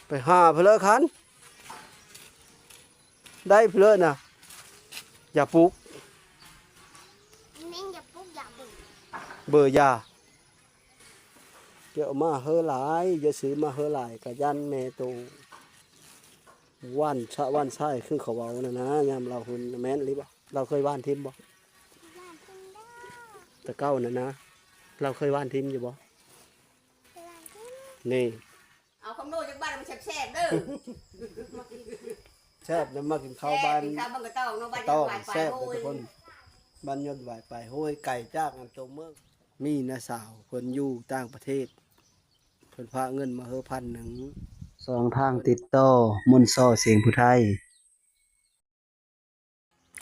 ໄປຫາເພິ່ນເລີຍຄັນ ໄດ້ເພິ່ນເລີຍນະ ຢ່າປຸກ ແມ່ນຢ່າປຸກ ຢ່າເບີ ເບີຢ່າ ຢ່າເອົາມາເຮີຫຼາຍ ຢ່າຊື້ມາເຮີຫຼາຍ ກະຢ້ານແມ່ໂຕຫວ່ານຊະຫວ່ານຊາຍ ຄືເຂົາເວົ້ານັ້ນນະ ຍາມລາວຮຸ່ນ ແມ່ນອີ່ຫຼີບໍ່? ລາວເຄີຍຫວ່ານຖິ້ມບໍ່? ຫວ່ານຖິ້ມເດີ ແຕ່ເກົ່ານັ້ນນະ ລາວເຄີຍຫວ່ານຖິ້ມຢູ່ບໍ່? ນີ້ ເອົາຄຳໂນຈັກບາດມັນແຊບໆເດີ ແຊບນະ ມາກິນເຂົ້າບ້ານ ກິນເຂົ້າບ້ານກະຕ້ອງເນາະ ບ້ານກະຕ້ອງ ແຊບເດີທຸກຄົນ ບ້ານຍອດຫວາຍປາຍໂຮຍ ໄກຈາກອັນຕົວເມືອງ ມີນ້າສາວເພິ່ນຢູ່ຕ່າງປະເທດ ເພິ່ນຝາກເງິນມາເຮີພັນໜຶ່ງ ຊ່ອງທາງຕິດຕໍ່ ມົນຊໍ ສຽງຜູ້ໄທ.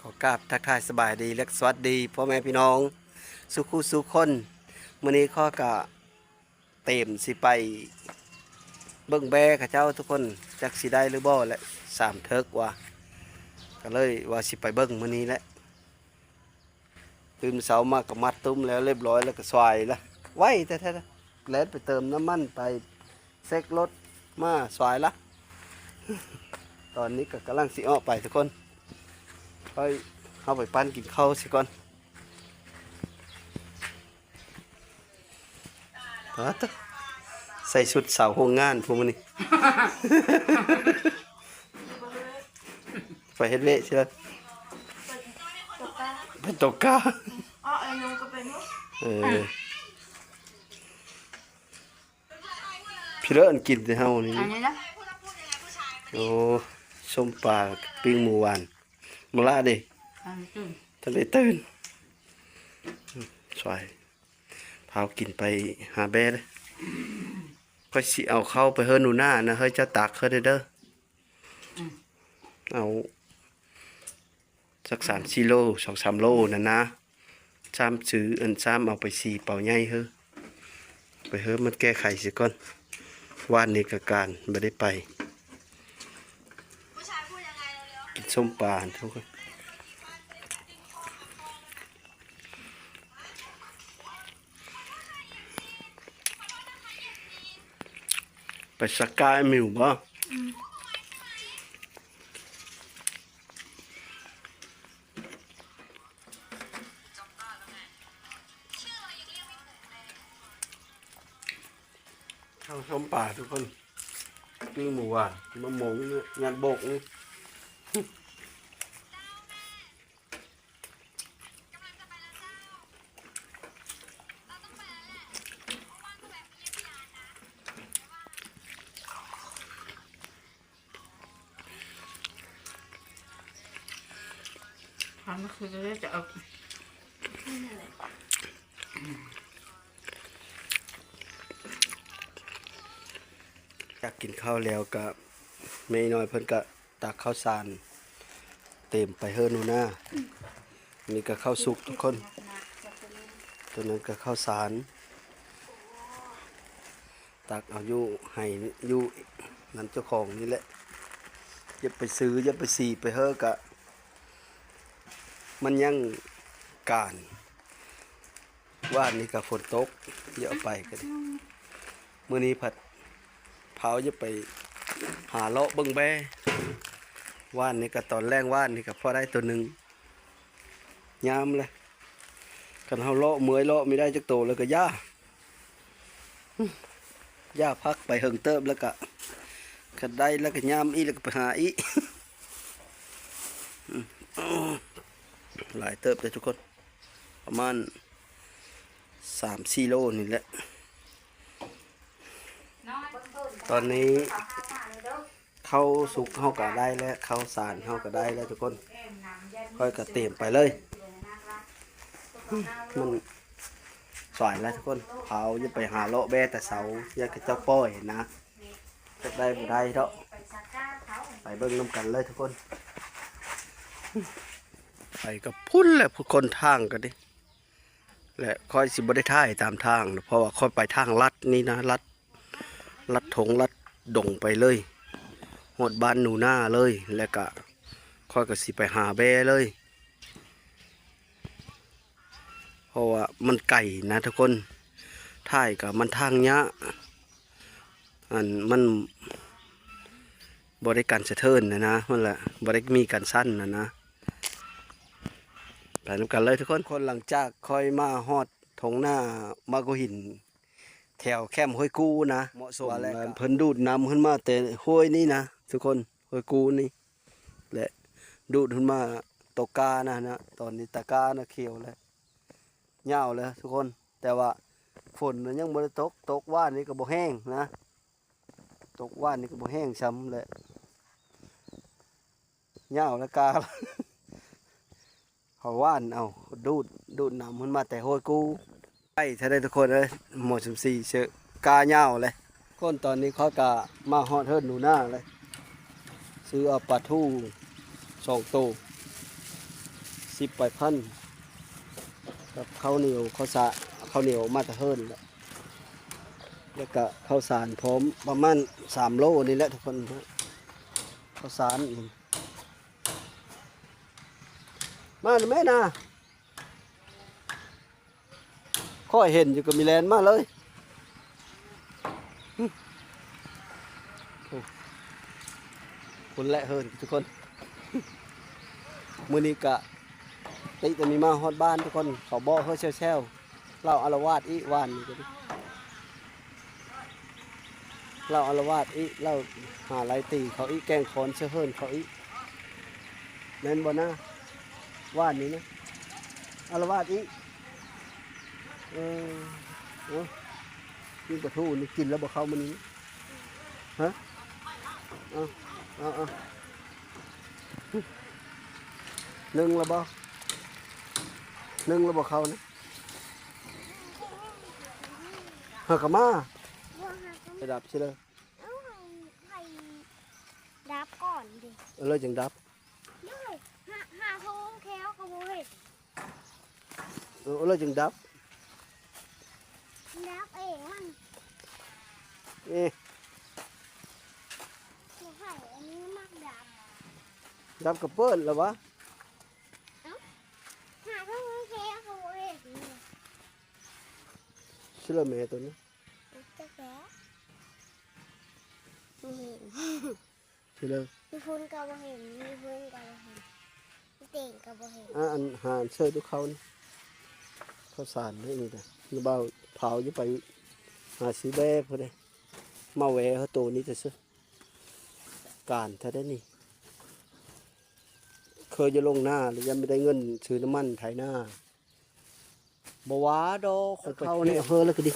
ຂໍກາບທັກທາຍສະບາຍດີ ແລະ ສະຫວັດດີພໍ່ແມ່ພີ່ນ້ອງສູ່ຄູ່ສູ່ຄົນ. ມື້ນີ້ຂ້ອຍກະຕຽມຊິໄປເບິ່ງແບ້ເຂົາເຈົ້າທຸກຄົນ ຈັກຊິໄດ້ຫຼືບໍ່ແຫຼະ ສາມເທີກວ່າ ກະເລີຍວ່າຊິໄປເບິ່ງມື້ນີ້ແຫຼະ. ຕື່ນເຊົ້າມາກະມັດຕຸ້ມແລ້ວລຽບຮ້ອຍ ແລ້ວກະສວາຍລະ ໄວແທ້ໆ ແລ່ນໄປເຕີມນ້ຳມັນ ໄປເຊັກລົດ ມາສວາຍລະ. ຕອນນີ້ກະກຳລັງຊິອອກໄປທຸກຄົນ ເຮົາໄປປັ້ນກິນເຂົ້າຊິກ່ອນ. ປາດໂທ້ ໃສ່ຊຸດສາວໂຮງງານພວກມື້ນີ້ ໄປເຮັດວຽກຊິລະ ໄປຕົກກາ ເອີ ພີ່ເລີ້ນກິນແຕ່ເຮົານີ້ ອັນນີ້ລະ ໂອ້ ສົ້ມປາ ປີ້ງໝູຫວານ ບັກຫຼ້າເດ ທັນໄດ້ຕື່ນ ຊ່ອຍ ພາວກິນໄປຫາແບ້ເດີ ຂ້ອຍຊິເອົາເຂົ້າໄປເຮືອນໜູນານະ ເຮີ້ຍ ເຈົ້າຕັກເຮີ້ຍເດີ ເອົາ ສັກສາມສີ່ໂລ ສອງສາມໂລນັ້ນນະ ຊາມຊື້ ອັນຊາມເອົາໄປສີ່ເປົາໃຫຍ່ເຮີ ໄປເຮີ ມັນແກ້ໄຂຊິກ່ອນ ວານນີ້ກະການບໍ່ໄດ້ໄປ ກິນສົ້ມປາທຸກຄົນ ໄປສະກາຍມິວບໍ່? ເຂົ້າສົ້ມປາທຸກຄົນ ປີ້ງໝູຫວານ ມະມ່ວງນີ້ ຍາດໂບກນີ້. ທາງຄືຈະເອົາ ຈາກກິນເຂົ້າແລ້ວກະ ແມ່ນ້ອຍເພິ່ນກະ ຕັກເຂົ້າສານເຕັມໄປເຮີນູນາ. ນີ້ກະເຂົ້າສຸກທຸກຄົນ ໂຕນັ້ນກະເຂົ້າສານ ຕັກເອົາຢູ່ໄຮ່ຢູ່ນຳເຈົ້າຂອງນີ້ແຫຼະ ຢ່າໄປຊື້ ຢ່າໄປສີໄປເຮີກະ ມັນຍັງການ ວານນີ້ກະຝົນຕົກ ຢ່າເອົາໄປກະ ມື້ນີ້ພັດພາວຢ່າໄປຫາເລາະເບິ່ງແບ້ ວານນີ້ກະຕອນແລງ ວານນີ້ກະພໍໄດ້ໂຕໜຶ່ງ ຍາມແຫຼະ ຄັນເຮົາເລາະເມື່ອຍເລາະມີໄດ້ຈັກໂຕແລ້ວກະຢ່າ ຢ່າ ພັກໄປເຫິງເຕີບແລ້ວກະ ຄັນໄດ້ແລ້ວກະຍາມອີກ ແລ້ວກະໄປຫາອີກ ຫຼາຍເຕີບເດ້ທຸກຄົນ ປະມານສາມສີ່ໂລນີ້ແຫຼະ. ຕອນນີ້ເຂົ້າສຸກເຮົາກະໄດ້ແລ້ວ ເຂົ້າສານເຮົາກະໄດ້ແລ້ວທຸກຄົນ ຂ້ອຍກະເຕັມໄປເລີຍ ມັນສາຍແລ້ວທຸກຄົນ ພາວຢ່າໄປຫາເລາະແບ້ແຕ່ເຊົ້າ ຢ່າເຂົາເຈົ້າປ່ອຍນະ ຈັກໄດ້ບໍ່ໄດ້ເນາະ ໄປເບິ່ງນຳກັນເລີຍທຸກຄົນ ໄປກັບພຸ້ນແຫຼະ ຜູ້ຄົນທາງກະດີ ແລະຂ້ອຍຊິບໍ່ໄດ້ຖ່າຍຕາມທາງ ເພາະວ່າຂ້ອຍໄປທາງລັດນີ້ນະ ລັດ ລັດທົ່ງລັດດົງໄປເລີຍ ຮອດບ້ານໜູນາເລີຍ ແລະກະຂ້ອຍກະຊິໄປຫາແບ້ເລີຍ ເພາະວ່າມັນໄກນະທຸກຄົນ ຖ່າຍກະມັນທາງຍາກ ອັນມັນ ບໍ່ໄດ້ກັນສະເທີນນະນະ ຫັ້ນແຫຼະ ບໍ່ໄດ້ມີກັນສັ່ນນະນະ. ໄປນຳກັນເລີຍທຸກຄົນ. ຄົນ ຫຼັງຈາກຂ້ອຍມາຮອດທົ່ງນາມາໂກຫິນ ແຖວແຄມຫ້ວຍກູນະ ເໝາະສົມ ວ່າແລ້ວ ເພິ່ນດູດນ້ຳຂຶ້ນມາແຕ່ຫ້ວຍນີ້ນະທຸກຄົນ ຫ້ວຍກູນີ້ ແລະ ດູດຂຶ້ນມາຕົກກ້ານະນະ. ຕອນນີ້ຕາກ້ານະຂຽວແລ້ວ ຍາວແລ້ວທຸກຄົນ. ແຕ່ວ່າຝົນມັນຍັງບໍ່ໄດ້ຕົກ ຕົກວານນີ້ກໍບໍ່ແຫ້ງນະ ຕົກວານນີ້ກໍບໍ່ແຫ້ງຊ່ຳແຫຼະ ຍາວແລ້ວກ້າ ເຂົາຫວ່ານເອົາ ດູດ ດູດນ້ຳມັນມາແຕ່ຫ້ວຍກູ. ໄປເທື່ອໃດທຸກຄົນເອີຍ ໝໍສຳສີເຊີກ້າຍາວເລີຍ. ຄົນ ຕອນນີ້ຂ້ອຍກະມາຮອດເຮືອນໜູນາເລີຍ ຊື້ເອົາປາທູສອງໂຕ ສິບປາຍພັນ ກັບເຂົ້າໜຽວ ເຂົ້າສາ ເຂົ້າໜຽວມາແຕ່ເຮືອນແຫຼະ ແລ້ວກະເຂົ້າສານພ້ອມ ປະມານສາມໂລນີ້ແຫຼະທຸກຄົນ. ເຂົ້າສານ ມາແມ່ນາ ຂ້ອຍເຫັນຢູ່ກໍມີແລ່ນມາເລີຍ. ໂອ້ ຄົນແລະເຮີນທຸກຄົນ. ມື້ນີ້ກະຕິແຕ່ມີມາຮອດບ້ານທຸກຄົນ ເຂົາເບາະເຮີແຊວໆ ລາວອາລະວາດອີກ ວານນີ້ກໍດີ ລາວອາລະວາດອີກ ລາວຫາໄລ່ຕີເຂົາອີກ ແກ່ງຄອນໃສ່ເຮືອນເຂົາອີກ ແມ່ນບໍ່ນາ? ວານນີ້ນະ ອາລະວາດອີກ. ເອີ ເອົາ ກິນປາທູນີ້ ກິນແລ້ວບໍ່ເຂົ້າມື້ນີ້? ຮະ? ເອົາ ເອົາ ເອົາ ໜຶ້ງແລ້ວບໍ່? ໜຶ້ງແລ້ວບໍ່ເຂົ້ານະ? ຫາກະມາ ໄປດັບຊິເລີຍ. ເອົາ ໃຫ້ ໃຫ້ດັບກ່ອນເດ ເອີ ແລ້ວຈຶ່ງດັບ. ໂດຍ ຫາ ຫາໂທແຄວກໍບໍ່ເຫັນ. ເອີ ແລ້ວຈຶ່ງດັບ. ດັບເອງມັນ. ເອ ໃຜອັນນີ້ມັກດັບ ດັບກະເປີດລະວະ. ເອົ້າ ຫາໂທແຄວກໍບໍ່ເຫັນ. ຊິລະແມ່ໂຕນີ້ ຈັກແລ້ວ ບໍ່ເຫັນ. ຊິເລີ ຢູ່ພຸ້ນກໍບໍ່ເຫັນ ຢູ່ພຸ້ນກໍບໍ່ເຫັນ ຢູ່ເຕີງກໍບໍ່ເຫັນ. ອ່າ ອັນ ຫາອັນເສີດຢູ່ເຂົ້ານີ້ ເຂົ້າສານນີ້ນະ ນ້າບ່າວພາຢູ່ໄປຫາຊື້ແບພຸ້ນເດ້ ມາແວ່ເຮົາໂຕນີ້ແຕ່ຊື່ ການແທ້ເດ້ນີ້. ເຄີຍຈະລົງນາແລ້ວ ຍັງບໍ່ໄດ້ເງິນຊື້ນ້ຳມັນໄຖນາ. ບໍ່ວ່າດອກ ຂ້ອຍໄປເຂົ້າໃນອຳເພີແລ້ວກໍດີ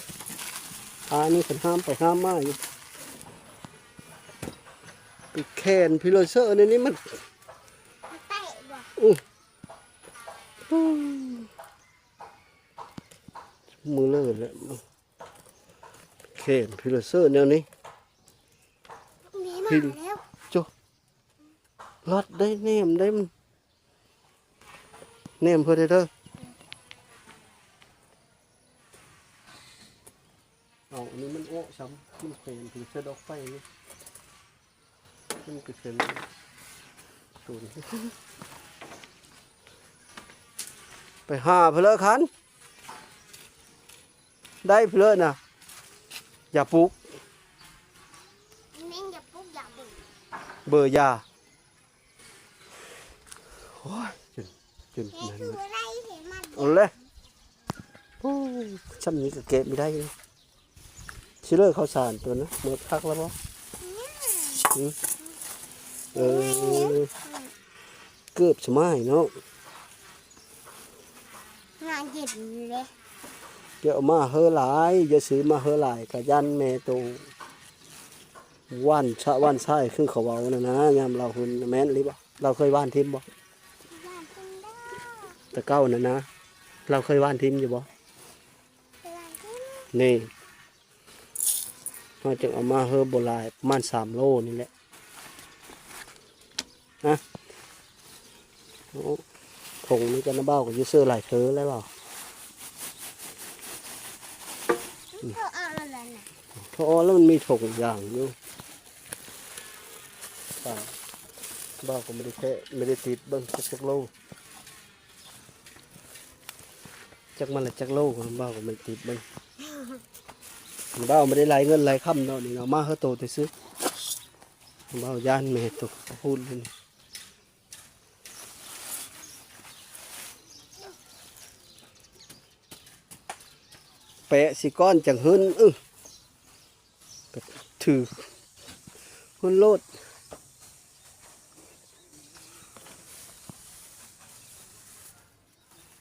ອັນນີ້ເພິ່ນຫ້າມໄປຫ້າມມາຢູ່ ໄປແຂນພີລະເຊີແນວນີ້ມັນ ມັນເຕະບໍ່? ອື ມື້ເລີແຫຼະ ແຂນພີລະເຊີແນວນີ້ ມີໝາແລ້ວ ໂຈ ລັດໄດ້ ແນມໄດ້ ມັນແນມເພິ່ນເດີ. ເອົາ ອັນນີ້ມັນອອກຊ້ຳ ມັນແຂນຖືເສື້ອດອກໄຟນີ້ ມັນກະເຊິ່ງສູນ ໄປຫາເພິ່ນເລີຄັນ ໄດ້ເພິ່ນເລີນະ ຢາປູກ ແມ່ນຢາປູກ ຢາເບີ ເບີຢາ. ໂອ້ຍ ຈົນ ຈົນ ເຮັດ ນັ້ນ ບໍ່ໄດ້ເຫັນມັນ ເອົາເລີຍ ໂອ້ຍ ຊ່ຳນີ້ກໍເກັບບໍ່ໄດ້ ຊິເລີເຂົ້າສານຕົວນະ ໝົດຄັກແລ້ວບໍ່? ອື ເອີ ເກືອບສະໝາຍເນາະ ງານເຢັນຢູ່ເດ້ ຢ່າເອົາມາເຮີຫຼາຍ ຢ່າຊື້ມາເຮີຫຼາຍ ກະຢ້ານແມ່ໂຕ ຫວ່ານຊະຫວ່ານຊາຍ ຄືເຂົາເວົ້ານັ້ນນະ ຍາມລາວຮຸ່ນ ແມ່ນອີ່ຫຼີບໍ່? ລາວເຄີຍຫວ່ານຖິ້ມບໍ່? ຫວ່ານຖິ້ມເດີ ແຕ່ເກົ່ານັ້ນນະ ລາວເຄີຍຫວ່ານຖິ້ມຢູ່ບໍ່? ເຄີຍຫວ່ານຖິ້ມ ນີ້ ເຮົາຈຶ່ງເອົາມາເຮີບໍ່ຫຼາຍ ປະມານສາມໂລນີ້ແຫຼະ ນະ. ໂອ້ ຖົງນີ້ກໍນ້າບ່າວກໍຢູ່ເຊີຫຼາຍເທີແລ້ວເນາະ ເຂົາເອົາແລ້ວນະ ເຂົາເອົາແລ້ວ ມັນມີຖົງຢາງຢູ່ ບ່າວກໍບໍ່ໄດ້ແທະ ບໍ່ໄດ້ຕິດເບິ່ງຈັກ ຈັກໂລ ຈັກມັນລະຈັກໂລ ບ່າວກໍບໍ່ໄດ້ຕິດເບິ່ງ ບ່າວບໍ່ໄດ້ໄລ່ເງິນໄລ່ຄຳເນາະ ນີ້ເນາະ ມາເຮີໂຕແຕ່ຊື່. ເວົ້າຢ້ານແມ່ຕົກຕະປູດເລີຍນີ້ ແປະຊິກ່ອນຈັ່ງຫຶ້ນ. ອື ຖືຫຶ້ນໂລດ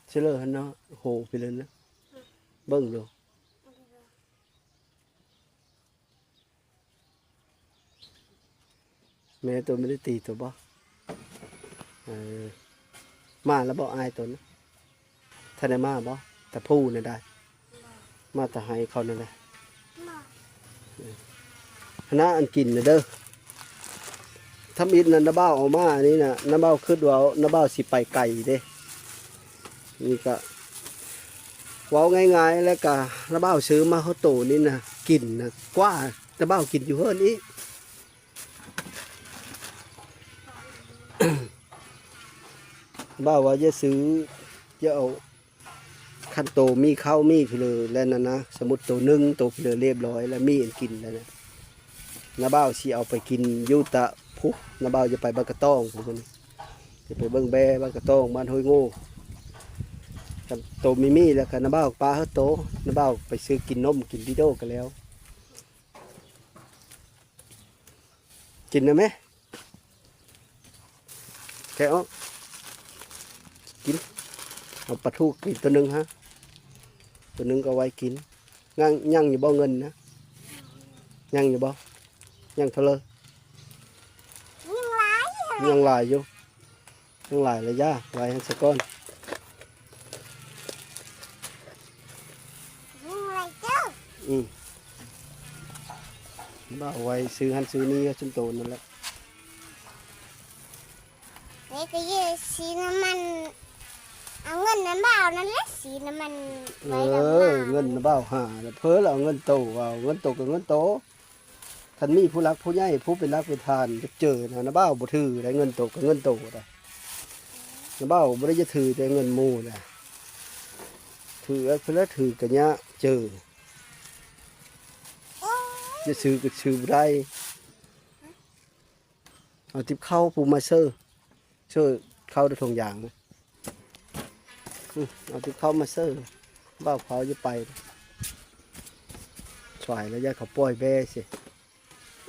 ຊິເລີຫັ້ນເນາະ ໂຫໄປເລີຍນະ ເບິ່ງດູ. ແມ່ຕົວບໍ່ໄດ້ຕີຕົວບໍ່? ເອີ ມາແລ້ວບໍ່ອ້າຍຕົວນະ? ທັນໄດ້ມາບໍ່? ຕາຜູ້ນະໄດ້ ມາແຕ່ໄຮ່ເຂົານັ້ນແຫຼະ ມາ ເອີ ຫັ້ນນະ ອັນກິນນະເດີ. ທຳອິດນະ ນ້າບ່າວເອົາມາອັນນີ້ນະ ນ້າບ່າວຄິດວ່ານ້າບ່າວຊິໄປໄກເດ້. ນີ້ກະເວົ້າງ່າຍໆ ແລ້ວກະນ້າບ່າວຊື້ມາຮອດໂຕນີ້ນະ ກິນນະ ກວ່ານ້າບ່າວກິນຢູ່ເຮືອນອີກ. ບ່າວວ່າຢ່າຊື້ ຢ່າເອົາ ຄັນໂຕມີເຂົ້າມີເພີແລ້ວນັ້ນນະ ສົມມຸດໂຕໜຶ່ງ ໂຕເພີລຽບຮ້ອຍແລ້ວ ມີອັນກິນແລ້ວນະ ນ້າບ່າວຊິເອົາໄປກິນຢູ່ຕະພຸ້ນ ນ້າບ່າວຈະໄປບ້ານກະຕ້ອງພຸ້ນ ຈະໄປເບິ່ງແບ້ບ້ານກະຕ້ອງ ບ້ານຫ້ວຍໂງ່. ຄັນໂຕມີມີແລ້ວກະນ້າບ່າວປະເຮີໂຕ ນ້າບ່າວໄປຊື້ກິນນົມກິນດີໂດກະແລ້ວ. ກິນໄດ້ໄໝ? ແກະອອກ ກິນ ເອົາປາທູກິນໂຕໜຶ່ງຫາ ໂຕໜຶ່ງກໍເອົາໄວ້ກິນ. ຍັງ ຍັງຢູ່ບໍ່ເງິນນະ? ຍັງຢູ່ບໍ່? ຍັງເທົ່າເລີ? ຍັງຫຼາຍຢູ່ ຍັງຫຼາຍຢູ່. ທັງຫຼາຍລະຢ່າ ໄວ້ຫັ້ນສາກ່ອນ ຍັງຫຼາຍເຈົ້າ ອືມ ວ່າເອົາໄວ້ຊື້ຫັ້ນຊື້ນີ້ ເອົາຊຸມໂຕນັ້ນແຫຼະ ເອີ ກໍເຍ ສີນ້ຳມັນ ເອົາເງິນນຳບ່າວນັ້ນແຫຼະ ສີນ້ຳມັນ ເອີ ໄວ້ດຳນາ ເງິນນຳບ່າວຫາ ແລ້ວເພີລະເອົາເງິນໂຕ ເອົາເງິນໂຕກໍເງິນໂຕ. ຄັນມີຜູ້ຫຼັກຜູ້ໃຫຍ່ ຜູ້ເປັນຫຼັກເປັນຖານ ຈະເຈີນະ ນ້າບ່າວບໍ່ຖືໄດ໋ ເງິນໂຕກໍເງິນໂຕໄດ໋ ນ້າບ່າວບໍ່ໄດ້ຈະຖືແຕ່ເງິນໝູ່ນະ ຖືແລ້ວ ຖືກະຍະເຈີ ຈະຊື້ກໍຊື້ບໍ່ໄດ້. ເອົາຕິບເຂົ້າຜູ້ມາເຊີ ເຊີເຂົ້າໃນຖົງຢາງນະ ອື ເອົາຕິບເຂົ້າມາເຊີ ບ່າວເຂົາຈະໄປ ສວາຍລະຢ້ານເຂົາປ່ອຍແບ້ຊິ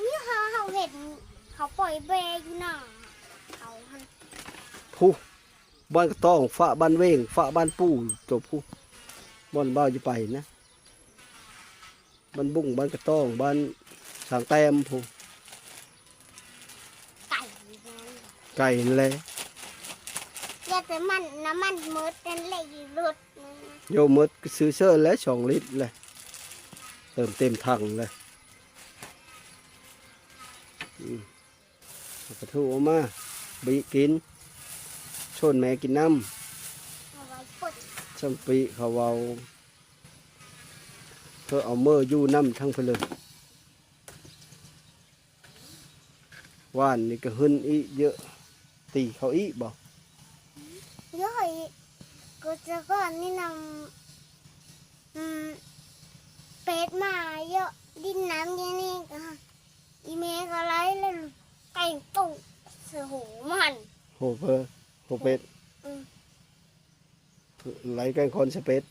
ນີ້ເຮົາ ເຮົາເຫັນເຂົາປ່ອຍແບ້ຢູ່ໜ້າເຂົາຫັ້ນ ພຸ້ນ ບ້ານກະຕ້ອງ ຟ້າບ້ານເວງ ຟ້າບ້ານປູ່ ໂຕພຸ້ນ ບ່ອນບ່າວຈະໄປນະ. ບ້ານບຸ້ງ ບ້ານກະຕ້ອງ ບ້ານສາງແຕ້ມພຸ້ນ ໄກແມ່ນ ໄກຫັ້ນແຫຼະ ຢ່າແຕ່ມັນ ນ້ຳມັນໝົດຫັ້ນແຫຼະ ຢູ່ລົດນັ້ນນະ ໂຍໝົດ ກໍຊື້ເສີແຫຼະ ສອງລິດແຫຼະ ເຕີມເຕັມຖັງແຫຼະ ອືມ. ເອົາປາທູອອກມາ ບິກິນ ຊົນແມ່ກິນນຳ ເອົາໄວ້ປົດ ຊ່ຳປີເຂົາເວົ້າ ເພິ່ນເອົາເມີຢູ່ນຳທັງເພິ່ນເລີຍ ວານນີ້ກໍຫຶ້ນອີກເຢີະ ຕີເຂົາອີກບໍ່? ເຢີະອີກ ກໍແຕ່ກ່ອນນີ້ນຳ ອືມ ເປັດມາເຢີະ ດິນນ້ຳຢູ່ນີ້ກໍ ອີແມ່ກໍໄລ່ແລ້ວແຕ່ງໂຕໃສ່ໂຫມັນ ໂຫເພີ ໂຫເປັດ ອືມ ໄລ່ແກ້ງຄອນໃສ່ເປັດ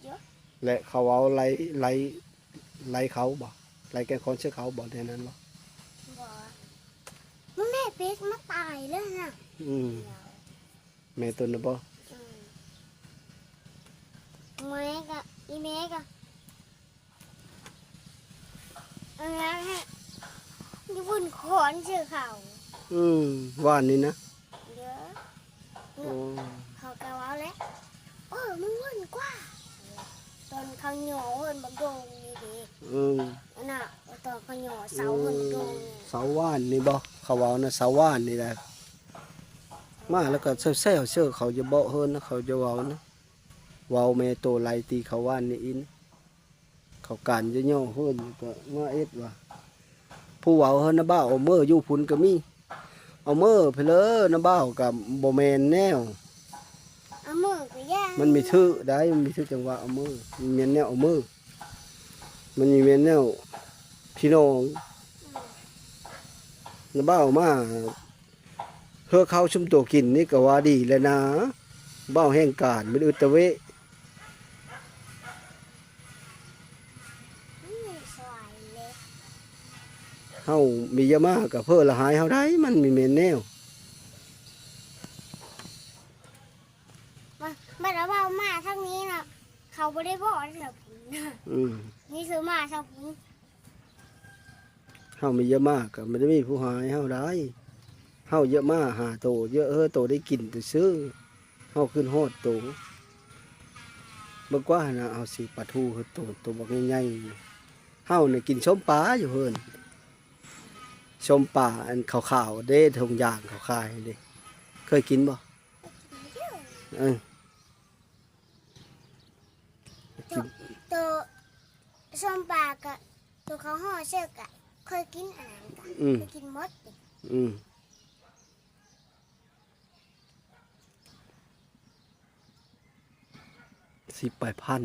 ເຢີະ ແລະ ເຂົາເອົາໄລ່ ໄລ່ ໄລ່ເຂົາບໍ່? ໄລ່ແກ້ງຄອນໃສ່ເຂົາບໍ່? ແນວນັ້ນບໍ່? ບໍ່ ມື້ແມ່ເປັດມາຕາຍແລ້ວນະ ອືມ ແມ່ຕົນນະບໍ່? ອືມ ແມ່ກະ ອີແມ່ກະ ເອີ ຢູ່ບຸນຄອນຊື່ເຂົາ ອືມ ວານນີ້ນະ ເດີ ໂອ້ ເຂົາກະເວົ້າແຫຼະ ເອີ ມຶງເບິ່ງກວ່າ ຕອນເຂົາຍໍເຮືອນບັກດົງນີ້ເດ ອືມ ອັນນະ ຕອນເຂົາຍໍເສົາເຮືອນບັກດົງ ເສົາວານນີ້ບໍ່? ເຂົາເວົ້ານະ ເສົາວານນີ້ແຫຼະ ມາແລ້ວກະແຊວໆ ເສີເຂົາຈະເບາະເຮືອນນະ ເຂົາຈະເວົ້ານະ ເວົ້າແມ່ໂຕໄລ່ຕີເຂົາວານນີ້ອີກ ເຂົາການຈະຍໍເຮືອນກໍມາເອັດວ່າ ຜູ້ເວົ້າເຮີ້ນນະບ່າວເອົາເມີຢູ່ພຸ້ນກໍມີ ເອົາເມີໄປເລີນະບ່າວກໍບໍ່ແມ່ນແນວ ເອົາເມີກໍຢ່າ ມັນມີຖືກໄດ໋ ມັນມີຖືກຈັງຫວະເອົາເມີ ມັນແມ່ນແນວເອົາເມີ ມັນມີແມ່ນແນວພີ່ນ້ອງ ອືມ ນະບ່າວມາ ເພື່ອເຂົ້າຊຸມໂຕກິນນີ້ກໍວ່າດີແລ້ວນາ. ບ່າວແຫ່ງການມັນອຶດຕະເວະ. ເຮົາມີຢາມາກໍເພີລະຫາຍເຮົາໄດ້ ມັນມີແມ່ນແນວ. ບັດວ່າເວົ້າມາທາງນີ້ນະ ເຂົາບໍ່ໄດ້ບອກເທື່ອ. ອືມ ນີ້ຄືມາຊາວພຸ້ນ. ເຮົາມີຢາມາກໍບໍ່ໄດ້ມີຜູ້ຫາຍເຮົາໄດ້. ເຮົາຢາມາຫາໂຕ ຢາເຮີໂຕໄດ້ກິນຊື່ໆ. ເຮົາຂຶ້ນຮອດໂຕ. ເບິ່ງກວ່າຫັ້ນນະ ເຮົາຊິປາທູເຮີໂຕ ໂຕບັກໃຫຍ່ໆ. ເຮົານີ້ກິນສົ້ມປາຢູ່ເຮີນ. ສົ້ມປາອັນຂາວໆເດ້ ຖົງຢາງເຂົາຂາຍເດ້. ເຄີຍກິນບໍ່? ເອີ ໂຕ ໂຕສົ້ມປາກະ ໂຕເຂົາຫໍ່ເຊີກະ ເຄີຍກິນອັນນັ້ນກະ ອືມ ເຄີຍກິນໝົດ. ອືມ ສິບປາຍພັນ.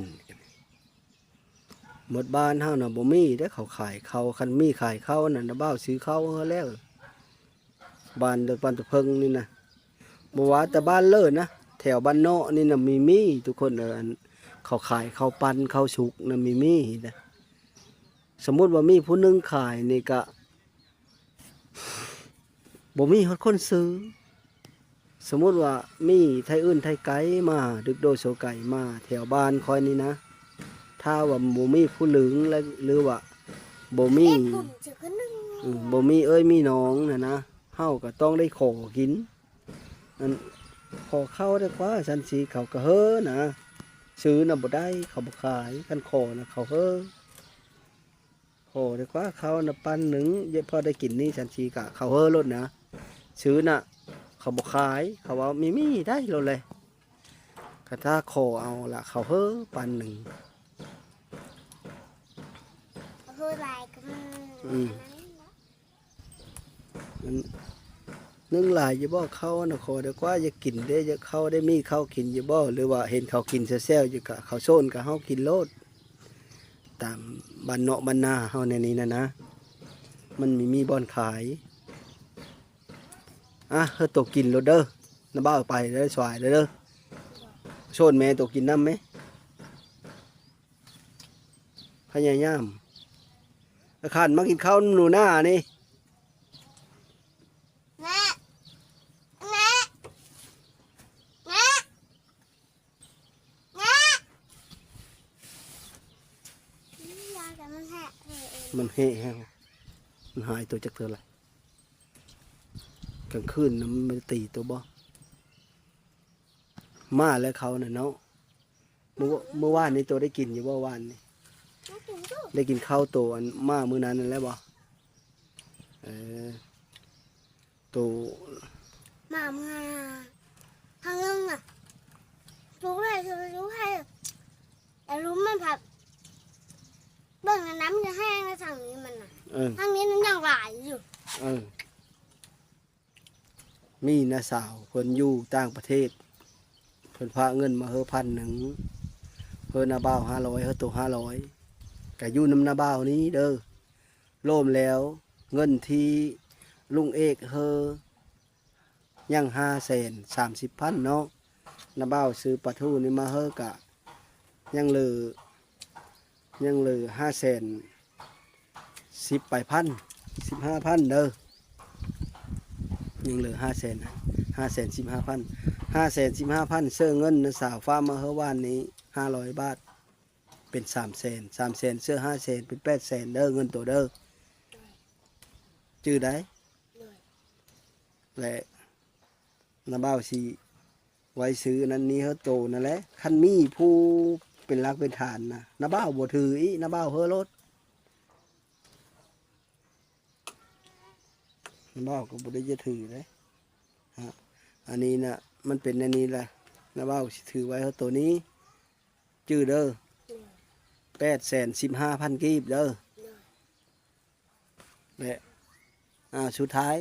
ໝົດບ້ານເຮົານະບໍ່ມີເດ້ເຂົາຂາຍເຂົ້າ. ຄັນມີຂາຍເຂົ້ານັ້ນນະ ບ່າວຊື້ເຂົ້າເຮົາແລ້ວ. ບ້ານ ບ້ານຕະເພິງນີ້ນະ ບໍ່ວ່າແຕ່ບ້ານເລີນນະ ແຖວບ້ານເນາະນີ້ນະມີ ມີທຸກຄົນເອີຍ. ອັນເຂົາຂາຍເຂົ້າປັ່ນເຂົ້າສຸກນະມີ ມີນະ. ສົມມຸດວ່າມີຜູ້ໜຶ່ງຂາຍນີ້ກະ ບໍ່ມີຮອດຄົນຊື້. ສົມມຸດວ່າມີໄທອື່ນໄທໄກມາ ດຶກໂດໂຊໄກມາແຖວບ້ານຂ້ອຍນີ້ນະ ຖ້າວ່າບໍ່ມີຜູ້ລຶງ ແລະ ຫຼືວ່າບໍ່ມີ ອືມ ບໍ່ມີເອື້ອຍມີນ້ອງຫັ້ນນະ ເຮົາກໍຕ້ອງໄດ້ຂໍກິນ. ອັນ ຂໍເຂົ້າໄດ້ກວ່າ ຊັ້ນຊີ້ເຂົາກໍເຮີນະ ຊື້ນະບໍ່ໄດ້ ເຂົາບໍ່ຂາຍ. ຄັນຂໍນະເຂົາເຮີ ຂໍໄດ້ກວ່າເຂົ້ານະ ປັ້ນໜຶ່ງ ເຍາະພໍໄດ້ກິນນີ້ ຊັ້ນຊີ້ກະເຂົາເຮີໂລດນະ. ຊື້ນະ ເຂົາບໍ່ຂາຍ ເຂົາເວົ້າມີ ມີໄດ້ໂລດແຫຼະ. ຄັນຖ້າຂໍເອົາລະ ເຂົາເຮີປັ້ນໜຶ່ງ. ເຮີຫຼາຍກໍມັນ ອືມ ອັນ ໜຶ່ງຫຼາຍຢູ່ບໍ່ເຂົ້ານະ? ຂໍໄດ້ກວ່າຢາກກິນເດ້ ຢາກເຂົ້າໄດ້ ມີເຂົ້າກິນຢູ່ບໍ່? ຫຼືວ່າເຫັນເຂົາກິນແຊວໆຢູ່ກະ ເຂົາໂຊນກະເຮົາກິນໂລດ. ຕາມບ້ານເນາະບ້ານນາເຮົາແນວນີ້ນະນະ ມັນມີ ມີບ່ອນຂາຍ. ອະ ເຮີໂຕກິນໂລດເດີ ນະບ່າວໄປເດີ ສວາຍເດີ ໂຊນແມ່ໂຕກິນນຳແມ. ພະຍາຍາມ ອາຄານມາກິນເຂົ້ານຳໜູນານີ້. ມັນແຮະແຮງ ມັນຫາຍໂຕຈັກເທື່ອລະ. ກາງຄືນນະມັນບໍ່ໄດ້ຕີໂຕບໍ່? ມາແລ້ວເຂົານະເນາະ. ມື້ ມື້ວານນີ້ໂຕໄດ້ກິນຢູ່ບໍ່ວານນີ້? ໄດ້ກິນເຂົ້າໂຕອັນມາມື້ນັ້ນນັ້ນແລ້ວບໍ່? ເອີ ໂຕ ມາເມື່ອຄັ້ງໜຶ່ງນະ ຈຸກໃຫ້ ຈຸກໃຫ້ ແຕ່ລຸມມັນພັດ ເບິ່ງໃນນ້ຳຈະແຫ້ງໃນທາງນີ້ມັນນະ ເອີ ທາງນີ້ມັນຍັງຫຼາຍຢູ່ ເອີ. ມີນ້າສາວເພິ່ນຢູ່ຕ່າງປະເທດ ເພິ່ນຝາກເງິນມາເຮີພັນໜຶ່ງ ເຮີນ້າບ່າວຫ້າຮ້ອຍ ເຮີໂຕຫ້າຮ້ອຍ ກະຢູ່ນຳນ້າບ່າວນີ້ເດີ. ລວມແລ້ວເງິນທີ່ລຸງເອກເຮີຍັງຫ້າແສນສາມສິບພັນເນາະ ນ້າບ່າວຊື້ປາທູນີ້ມາເຮີກະຍັງເຫຼືອ ຍັງເຫຼືອຫ້າແສນສິບປາຍພັນ ສິບຫ້າພັນເດີ ຍັງເຫຼືອຫ້າແສນ ຫ້າແສນສິບຫ້າພັນ ຫ້າແສນສິບຫ້າພັນ. ເຊິ່ງເງິນນ້າສາວຝາກມາເຮີວານນີ້ຫ້າຮ້ອຍບາດ ເປັນສາມແສນ ສາມແສນ ເຊິ່ງຫ້າແສນເປັນແປດແສນເດີ ເງິນໂຕເດີ ຈື່ໄດ້ ແລະ ນ້າບ່າວຊິໄວ້ຊື້ອັນນັ້ນນີ້ເຮີໂຕນັ້ນແຫຼະ. ຄັນມີຜູ້ເປັນຫຼັກເປັນຖານນະ ນ້າບ່າວບໍ່ຖືອີກ ນ້າບ່າວເຮີໂລດ ນ້າບ່າວກໍບໍ່ໄດ້ຈະຖືເດ້. ອາ ອັນນີ້ນະ ມັນເປັນແນວນີ້ລະ ນ້າບ່າວຊິຖືໄວ້ເຮີໂຕນີ້ ຈື່ເດີ ແປດແສນສິບຫ້າພັນກີບເດີ. ແລະ ອາ ສຸດທ້າຍ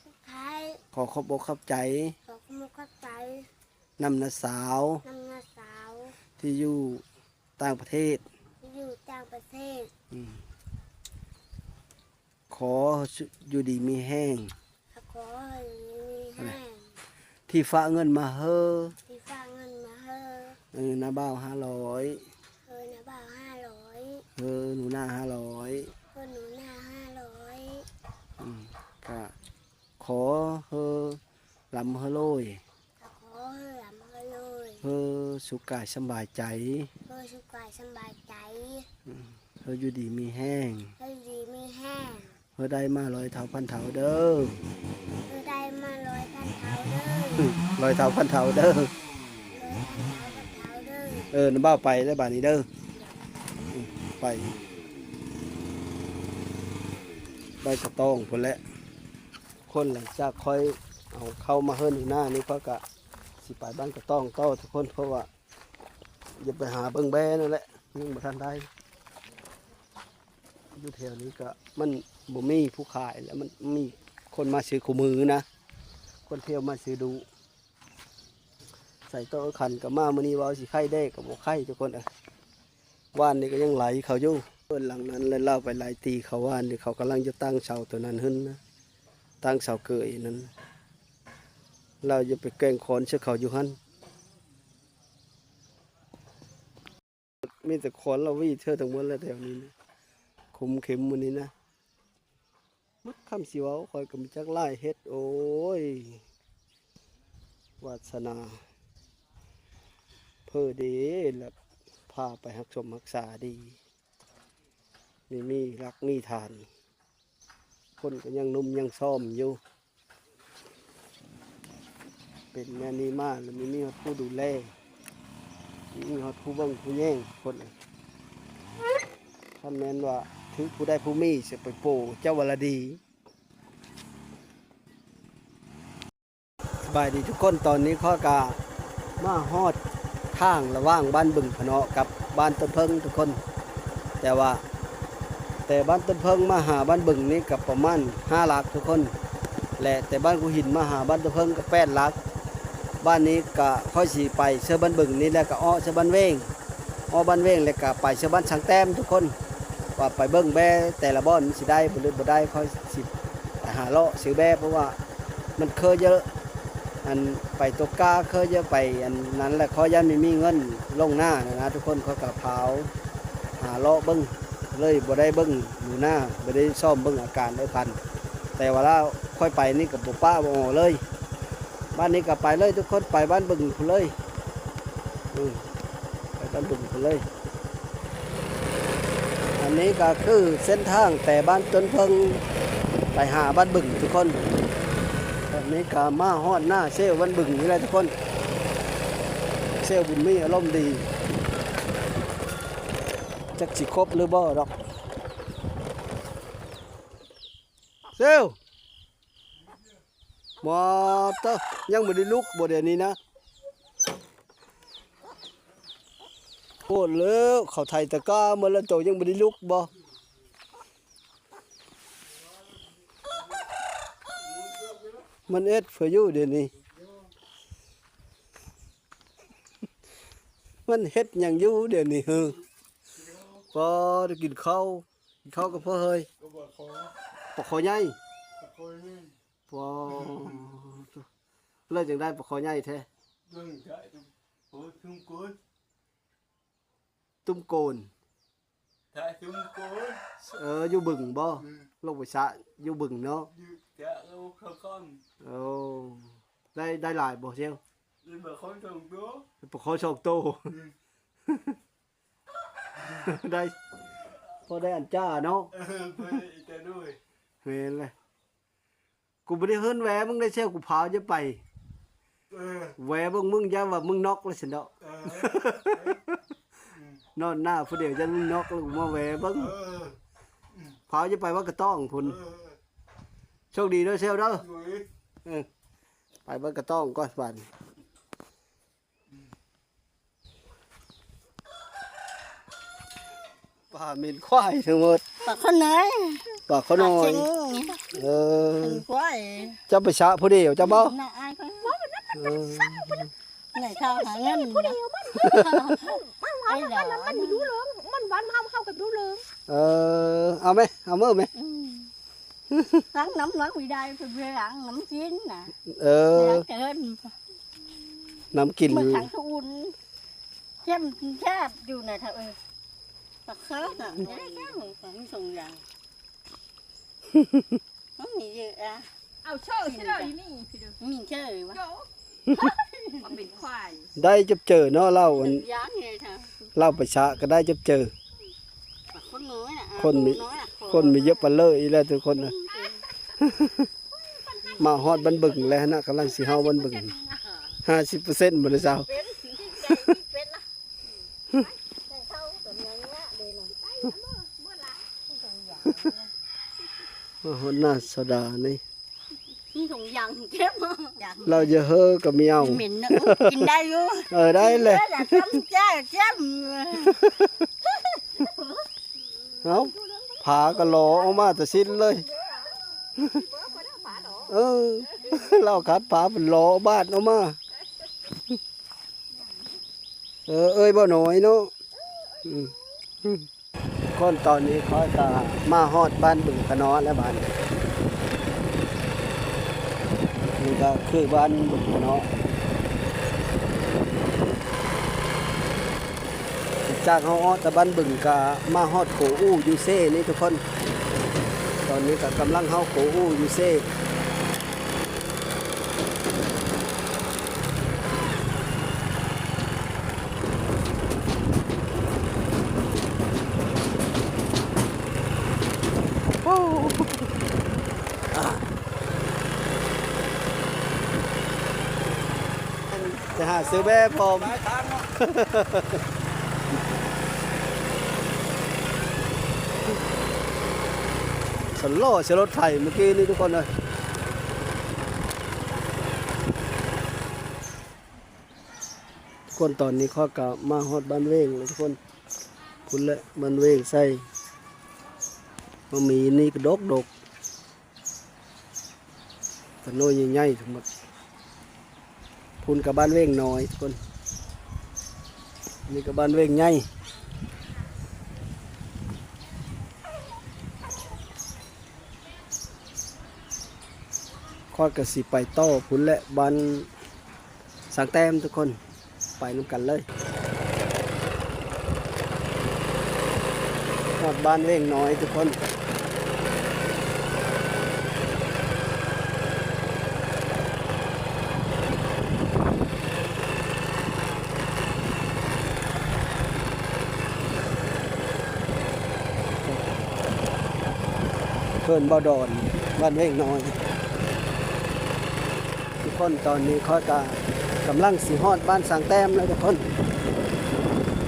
ສຸດທ້າຍ ຂໍຂອບອົກຂອບໃຈ ຂໍຂອບອົກຂອບໃຈ ນຳນ້າສາວ ນຳນ້າສາວ ທີ່ຢູ່ຕ່າງປະເທດ ທີ່ຢູ່ຕ່າງປະເທດ ອືມ ໂຄ ຂໍຢູ່ດີມີແຮງ ຂໍຢູ່ດີມີແຮງ ທີ່ຝາກເງິນມາເຮີ ທີ່ຝາກເງິນມາເຮີ ເອີ ນ້າບ່າວຫ້າຮ້ອຍ ເຮີ ນ້າບ່າວຫ້າຮ້ອຍ ເຮີ ໜູນາຫ້າຮ້ອຍ ເຮີ ໜູນາຫ້າຮ້ອຍ ອືມ ກະຂໍເຮີ ລຳເຮີໂລຍ ຂໍເຮີລຳເຮີໂລຍ ເຮີສຸກກາຍສຳບາຍໃຈ ເຮີສຸກກາຍສຳບາຍໃຈ ເຮີຢູ່ດີມີແຮງ ເຮີຢູ່ດີມີແຮງ ເຮີໄດ້ມາຮ້ອຍເທົ່າພັນເທົ່າເດີ ເຮີໄດ້ມາຮ້ອຍພັນເທົ່າເດີ ຮ້ອຍເທົ່າພັນເທົ່າເດີ ເອີ ນ້າບ່າວໄປແລ້ວບາດນີ້ເດີ ໄປ ໄປກະຕ້ອງພຸ້ນແຫຼະ. ຄົນ ຫຼັງຈາກຂ້ອຍເອົາເຂົ້າມາເຮືອນຢູ່ໜ້ານີ້ ຂ້ອຍກະຊິໄປບ້ານກະຕ້ອງຕໍ່ທຸກຄົນ ເພາະວ່າຢາກໄປຫາເບິ່ງແບ້ນັ້ນແຫຼະ ຍັງບໍ່ທັນໄດ້ ຢູ່ແຖວນີ້ກະມັນບໍ່ມີຜູ້ຂາຍ ແລ້ວມັນມີຄົນມາຊື້ຄູ່ມື້ນະ ຄົນທ່ຽວມາຊື້ດຸ ໃສ່ໂຕະຄັນກະມາມື້ນີ້ ວ່າຊິໄຂ້ແດ່ກະບໍ່ໄຂ້ທຸກຄົນເອີຍ. ວານນີ້ກະຍັງໄຫຼເຂົາຢູ່ ເຮືອນຫຼັງນັ້ນ ແລະລາວໄປໄລ່ຕີເຂົາວານນີ້ ເຂົາກຳລັງຈະຕັ້ງເສົາໂຕນັ້ນຂຶ້ນນະ ຕັ້ງເສົາເກີຍນັ້ນ ລາວຈະໄປແກ່ງຄອນໃສ່ເຂົາຢູ່ຫັ້ນ ມີແຕ່ຄອນລາວຫວີເທື່ອທັງໝົດແຫຼະແຖວນີ້ນະ ຂຸມເຂັມໝູ່ນີ້ນະ. ໝົດຄຳຊິເວົ້າ ຂ້ອຍກະບໍ່ຈັກຫຼາຍເຮັດ ໂອ້ຍ ວາດສະໜາ ເພີເດ ລະພາໄປຮັກສົມຮັກສາດີ ມີ ມີຫຼັກມີຖານ ຄົນກະຍັງໜຸ່ມຍັງຊອມຢູ່ ເປັນແນວນີ້ມາລະມີ ມີຮອດຜູ້ດູແລ ມີຮອດຜູ້ເບິ່ງຜູ້ແຍງຄົນ ຄັນແມ່ນວ່າຖືກຜູ້ໃດຜູ້ມີຊິໄປໂປ້ເຈົ້າວ່າລະດີ. ສະບາຍດີທຸກຄົນ ຕອນນີ້ຂ້ອຍກະມາຮອດທາງລະຫວ່າງບ້ານບຶງພະເນາະກັບບ້ານຕົ້ນເຜິ້ງທຸກຄົນ ແຕ່ວ່າ ແຕ່ບ້ານຕົ້ນເຜິ້ງມາຫາບ້ານບຶງນີ້ກະປະມານຫ້າຫຼັກທຸກຄົນ ແລະແຕ່ບ້ານພູຫີນມາຫາບ້ານຕົ້ນເຜິ້ງກະແປດຫຼັກ. ບ້ານນີ້ກະຂ້ອຍຊິໄປເຊີບ້ານບຶງນີ້ ແລ້ວກະເອາະເຊີບ້ານເວງ ເອາະບ້ານເວງ ແລ້ວກະໄປເຊີບ້ານຊ້າງແຕ້ມທຸກຄົນ ວ່າໄປເບິ່ງແບ້ແຕ່ລະບ່ອນມັນຊິໄດ້ບໍ່ ຫຼືບໍ່ໄດ້ ຂ້ອຍຊິໄປຫາເລາະຊື້ແບ້ ເພາະວ່າມັນເຄີເຢີະ ອັນໄປຕົກກາເຄີເຢີະ ໄປອັນນັ້ນແຫຼະ ຂ້ອຍຢ້ານມີເງິນລົງໜ້າຫັ້ນນະທຸກຄົນ ຂ້ອຍກະພາວ ຫາເລາະເບິ່ງ ເລີຍບໍ່ໄດ້ເບິ່ງໜູນາ ບໍ່ໄດ້ຊອມເບິ່ງອາການເອື້ອຍພັນ ແຕ່ວ່າລາວຂ້ອຍໄປນີ້ກະບໍ່ປະບໍ່ອໍເລີຍ ບາດນີ້ກະໄປເລີຍທຸກຄົນ ໄປບ້ານບຶງພຸ້ນເລີຍ ອືມ ໄປບ້ານບຶງພຸ້ນເລີຍ. ອັນນີ້ກະຄືເສັ້ນທາງແຕ່ບ້ານຕົ້ນເຜິ້ງໄປຫາບ້ານບຶງທຸກຄົນ ແບບນີ້ກະມາຮອດໜ້າເຊວບ້ານບຶງນີ້ແຫຼະທຸກຄົນ ເຊວບຸນມີອາລົມດີ ຈັກຊິຄົບຫຼືບໍ່ດອກ ເຊວ ມາເຕີ ຍັງບໍ່ໄດ້ລຸກບໍ່ດຽວນີ້ນະ ໂພດແລ້ວ ເຂົາໄຖຕະກ້າໝົດແລ້ວ ໂຕຍັງບໍ່ໄດ້ລຸກບໍ່ ມັນເຮັດເພື່ອຢູ່ດຽວນີ້ ມັນເຮັດຫຍັງຢູ່ດຽວນີ້ເຮີ ພໍໄດ້ກິນເຂົ້າ ເຂົ້າກັບເພິ່ນເຮີຍ ປາຄໍ ປາຄໍໃຫຍ່ ປາຄໍໃຫຍ່ ປາ ແລ້ວຈັ່ງໄດ້ປາຄໍໃຫຍ່ແທ້ ຕຸ້ມໂກນ ຕຸ້ມໂກນ ເອີ ຢູ່ບຶງບໍ່ ອືມ ລົງໄປຊະຢູ່ບຶງເນາະ ຢູ່ຊະ ໂອ້ ໄດ້ ໄດ້ຫຼາຍບໍ່ເຊວ ໄດ້ປາຄໍສອງໂຕ ປາຄໍສອງໂຕ ອືມ ໄດ້ ພໍໄດ້ອັນຈ້າເນາະ ເອີ ພໍໄດ້ອັນຈ້າດ້ວຍ ແມ່ນແຫຼະ ກູບໍ່ໄດ້ເອີ້ນແຫວະມຶງໄດ້ແຊວ ກູພາວຈະໄປ ເອີ ແຫວະເບິ່ງມຶງ ຢ້ານວ່າມຶງນັອກແລ້ວຊັ້ນເນາະ ເອີ ນອນໜ້າຜູ້ດຽວ ຢ້ານມຶງນັອກ ແລ້ວກູມາແຫວະເບິ່ງ ເອີ ພາວຈະໄປວັດກະຕ້ອງພຸ້ນ ເອີ ໂຊກດີເດີແຊວເດີ ໂດຍ ເອີ ໄປວັດກະຕ້ອງກ່ອນບາດນີ້. ປາເໝັນຄວາຍທັງໝົດ ປາຂ້ານ້ອຍ ປາຂ້ານ້ອຍ ເອີ ເປັນຄວາຍ ເຈົ້າໄປຊະຜູ້ດຽວເຈົ້າບໍ່ ນ້ອງອາຍເພິ່ນ ເອີ ໃຫຍ່ເທົ່າຫາເງິນ ຜູ້ດຽວມັນ ມັນ ມັນ ມັນ ມັນຢູ່ເລີງ ມັນວັນເຮົາ ເຮົາກໍຢູ່ເລີງ ເອີ ເອົາແມ ເອົາເມີແມ ອືມ ລ້າງນ້ຳລ້າງບໍ່ໄດ້ ເພິ່ນໄປລ້າງນ້ຳກິນນະ. ເອີ ໄປລ້າງເກີນ ນ້ຳກິນ ເມື່ອຄັ້ງສະອຸ່ນ ເຈັມແຊບຢູ່ນະເຖົ້າເອີຍ. ປາເຄີນນະ ໄດ້ແລ້ວ ມີສອງຢ່າງ ມັນມີເຍອະອະ. ເອົາເຊີຊິເດີ ມີ ມີເຊີວະ ມັນເປັນຄວາຍ ໄດ້ຈັບເຈີເນາະ ເຫຼົ້າອັນ ຢ່າງນີ້ເຖົ້າ ເຫຼົ້າໄປຊະກໍໄດ້ຈັບເຈີ. ຄົນມີ ຄົນມີເຍອະປານເລີອີກແລ້ວທຸກຄົນນະ. ມາຮອດບ້ານບຶງແລ້ວນະ ກຳລັງຊິເຮົາບ້ານບຶງ ຫ້າສິບເປີເຊັນບໍ່ໄດ້ເຊົາ. ມາຮອດໜ້າສາວດານີ້ ມີຖົງຢາງເກັບ ລາວຢ່າເຮີກໍມີເອົາ ກິນເໝັນນະ ໂອ້ ກິນໄດ້ຢູ່ ເອີ ໄດ້ແຫຼະ ແລ້ວຈຳແຈ່ວ ແຈ່ມ ເອົາ ຜາກໍຫຼໍອອກມາແຕ່ສິ້ນເລີຍ ເອີ ລາວຂັດຜາເພິ່ນຫຼໍບາດອອກມາ ເອີ ເອີຍບໍ່ໜ້ອຍເນາະ ອືມ. ຄົນຕອນນີ້ຂ້ອຍກໍມາຮອດບ້ານບຶງຂະເນາະແລ້ວບາດນີ້ ນີ້ກໍຄືບ້ານບຶງຂະເນາະ. ຈາກເຮົາອອກຈາກບ້ານບຶງກໍມາຮອດໂຂອູຢູ່ເຊນີ້ທຸກຄົນ. ຕອນນີ້ກໍກຳລັງເຮົາໂຂອູຢູ່ເຊ. ໂອ້ ຈະຫາຊື້ແບພ້ອມ. ສະຫຼໍໃສ່ລົດໄຖມື້ກີ້ນີ້ທຸກຄົນເອີຍ. ທຸກຄົນ ຕອນນີ້ຂ້ອຍກໍມາຮອດບ້ານເວງແລ້ວທຸກຄົນ. ພຸ້ນແຫຼະ ບ້ານເວງໃສ່ ມາມີນີ້ກະດົກໆ ຕາໂນ້ຍໃຫຍ່ໆທັງໝົດ. ພຸ້ນກະບ້ານເວງນ້ອຍທຸກຄົນ ນີ້ກະບ້ານເວງໃຫຍ່. ຂ້ອຍກະຊິໄປຕໍ່ພຸ້ນແຫຼະ ບ້ານ ສາງແຕ້ມທຸກຄົນ ໄປນຳກັນເລີຍ. ຮອດບ້ານເວງນ້ອຍທຸກຄົນ. ເພິ່ນບໍ່ດອນ ບ້ານເວງນ້ອຍ. ທຸກຄົນ ຕອນນີ້ຂ້ອຍກະກຳລັງຊິຮອດບ້ານສາງແຕ້ມແລ້ວທຸກຄົນ.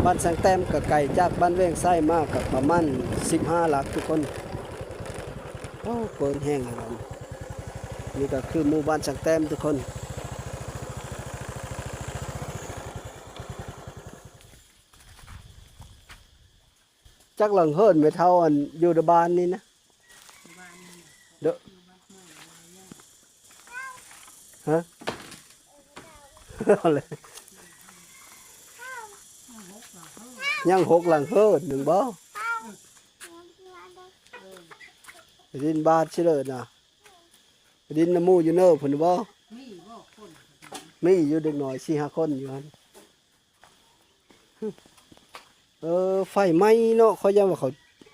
ບ້ານສາງແຕ້ມກະໄກຈາກບ້ານເວງໄຊມາກະປະມານສິບຫ້າຫຼັກທຸກຄົນ. ໂອ້ ເປີນແຮງແລ້ວ ນີ້ກະຄືໝູ່ບ້ານສາງແຕ້ມທຸກຄົນ. ຈັກຫຼັງເຮືອນແມ່ເຖົ້າ ອັນຢູ່ໃນບ້ານນີ້ນະ? ເດີ ຮະ? ເອົາເລີຍ ຍັງຫົກຫຼັງເຮືອນໜຶ່ງບໍ່? ໄປດິນບາດຊິເລີນະ ໄປດິນນຳໝູ່ຢູ່ເນີພຸ້ນບໍ່? ມີຢູ່ເດັກນ້ອຍສີ່ຫ້າຄົນຢູ່ຫັ້ນ. ເອີ ໄຟໄໝ້ເນາະ ຂ້ອຍຢ້ານວ່າເຂົາ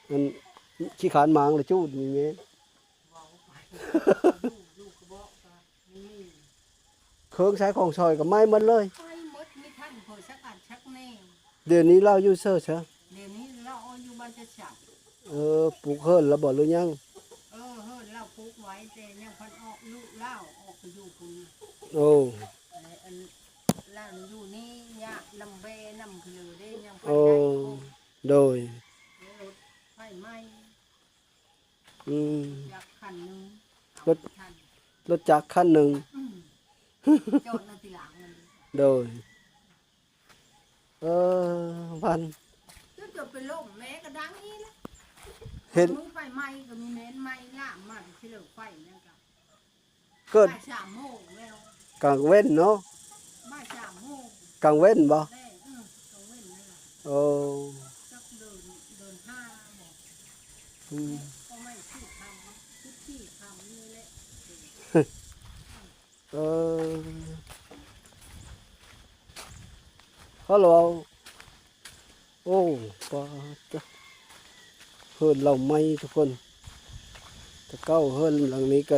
ອັນ ຂີ້ຄ້ານມາງລະຈູດນີ້ແມ່ນ ເຄື່ອງໃຊ້ຂອງສອຍກໍໄໝ້ໝົດເລີຍ. ໄໝ້ໝົດ ມີທັງເພິ່ນສັກອັນສັກແນວ. ດຽວນີ້ລາວຢູ່ເສີຊະ? ດຽວນີ້ລາວຢູ່ບ້ານຈັດສັນ. ເອີ ປູກເຮືອນລະບໍ່ ຫຼືຍັງ? ເອີ ເຮືອນລາວປູກໄວ້ ແຕ່ຍັງພັນອອກ ລູກລາວອອກໄປຢູ່ພຸ້ນ. ໂອ້ ແລະ ອັນ ລາວຢູ່ນີ້ຍາກນຳແບນຳເພີເດ້ ຍັງໄປໄດ້. ໂອ້ ໂດຍ ລົດໄຟໄໝ້. ອືມ ຈັກຄັນໜຶ່ງ ລົດ ລົດຈັກຄັນໜຶ່ງ. ອືມ ຈອດໃນທີ່ຫຼັງນັ້ນ. ໂດຍ ເອີ ວັນ ຈົນໄປລົ້ມແມ່ກະດັງອີກລະ ເຫັນ ມື້ໄຟໄໝ້ກະມີແມ່ນໄໝ້ລາມມາທີ່ເລີກໄຟນັ້ນກະ ເກີດ ບ່າຍສາມໂມງແລ້ວ ກາງເວັນເນາະ ບ່າຍສາມໂມງ ກາງເວັນບໍ່? ແມ່ນ ເອີ ກາງເວັນນັ້ນລະ. ໂອ້ ຈັກເດີນ ເດີນຫ້າບໍ່? ອືມ ກໍໄໝ້ສີ່ຄັນ ສິບສີ່ ເອີ ຮັລໂຫຼ ໂອ້ ປາດ ເຮືອນເຮົາໃໝ່ທຸກຄົນ. ແຕ່ເກົ່າເຮືອນຫຼັງນີ້ກໍ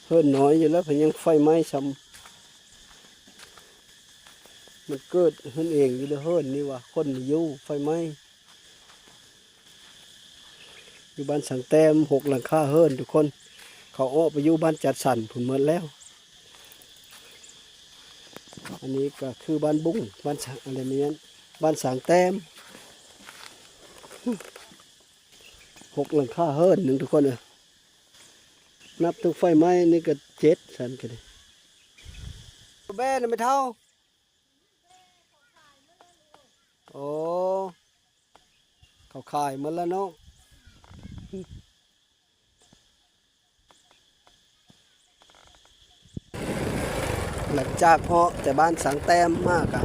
ເຮືອນນ້ອຍຢູ່ແລ້ວ ເພິ່ນຍັງໄຟໄໝ້ຊ້ຳ. ມັນເກີດຂຶ້ນເອງຢູ່ເດີເຮືອນນີ້ວ່າ ຄົນຢູ່ໄຟໄໝ້. ຢູ່ບ້ານສັງແຕ້ມ ຫົກຫຼັງຄາເຮືອນທຸກຄົນ ເຂົາອອກໄປຢູ່ບ້ານຈັດສັນພຸ້ນໝົດແລ້ວ. ອັນນີ້ກໍຄືບ້ານບຸ້ງ ບ້ານສະ ອັນນີ້ແມ່ນບ້ານສັງແຕ້ມ ຫົກຫຼັງຄາເຮືອນໜຶ່ງທຸກຄົນເອີຍ. ນັບເຖິງໄຟໄໝ້ນີ້ກໍເຈັດ ຊັ້ນກໍໄດ້. ແບ້ນະແມ່ເຖົ້າ. ໂອ້ ເຂົາຂາຍໝົດແລ້ວເນາະ. ຫຼັງຈາກເຫາະແຕ່ບ້ານສັງແຕ້ມມາກະ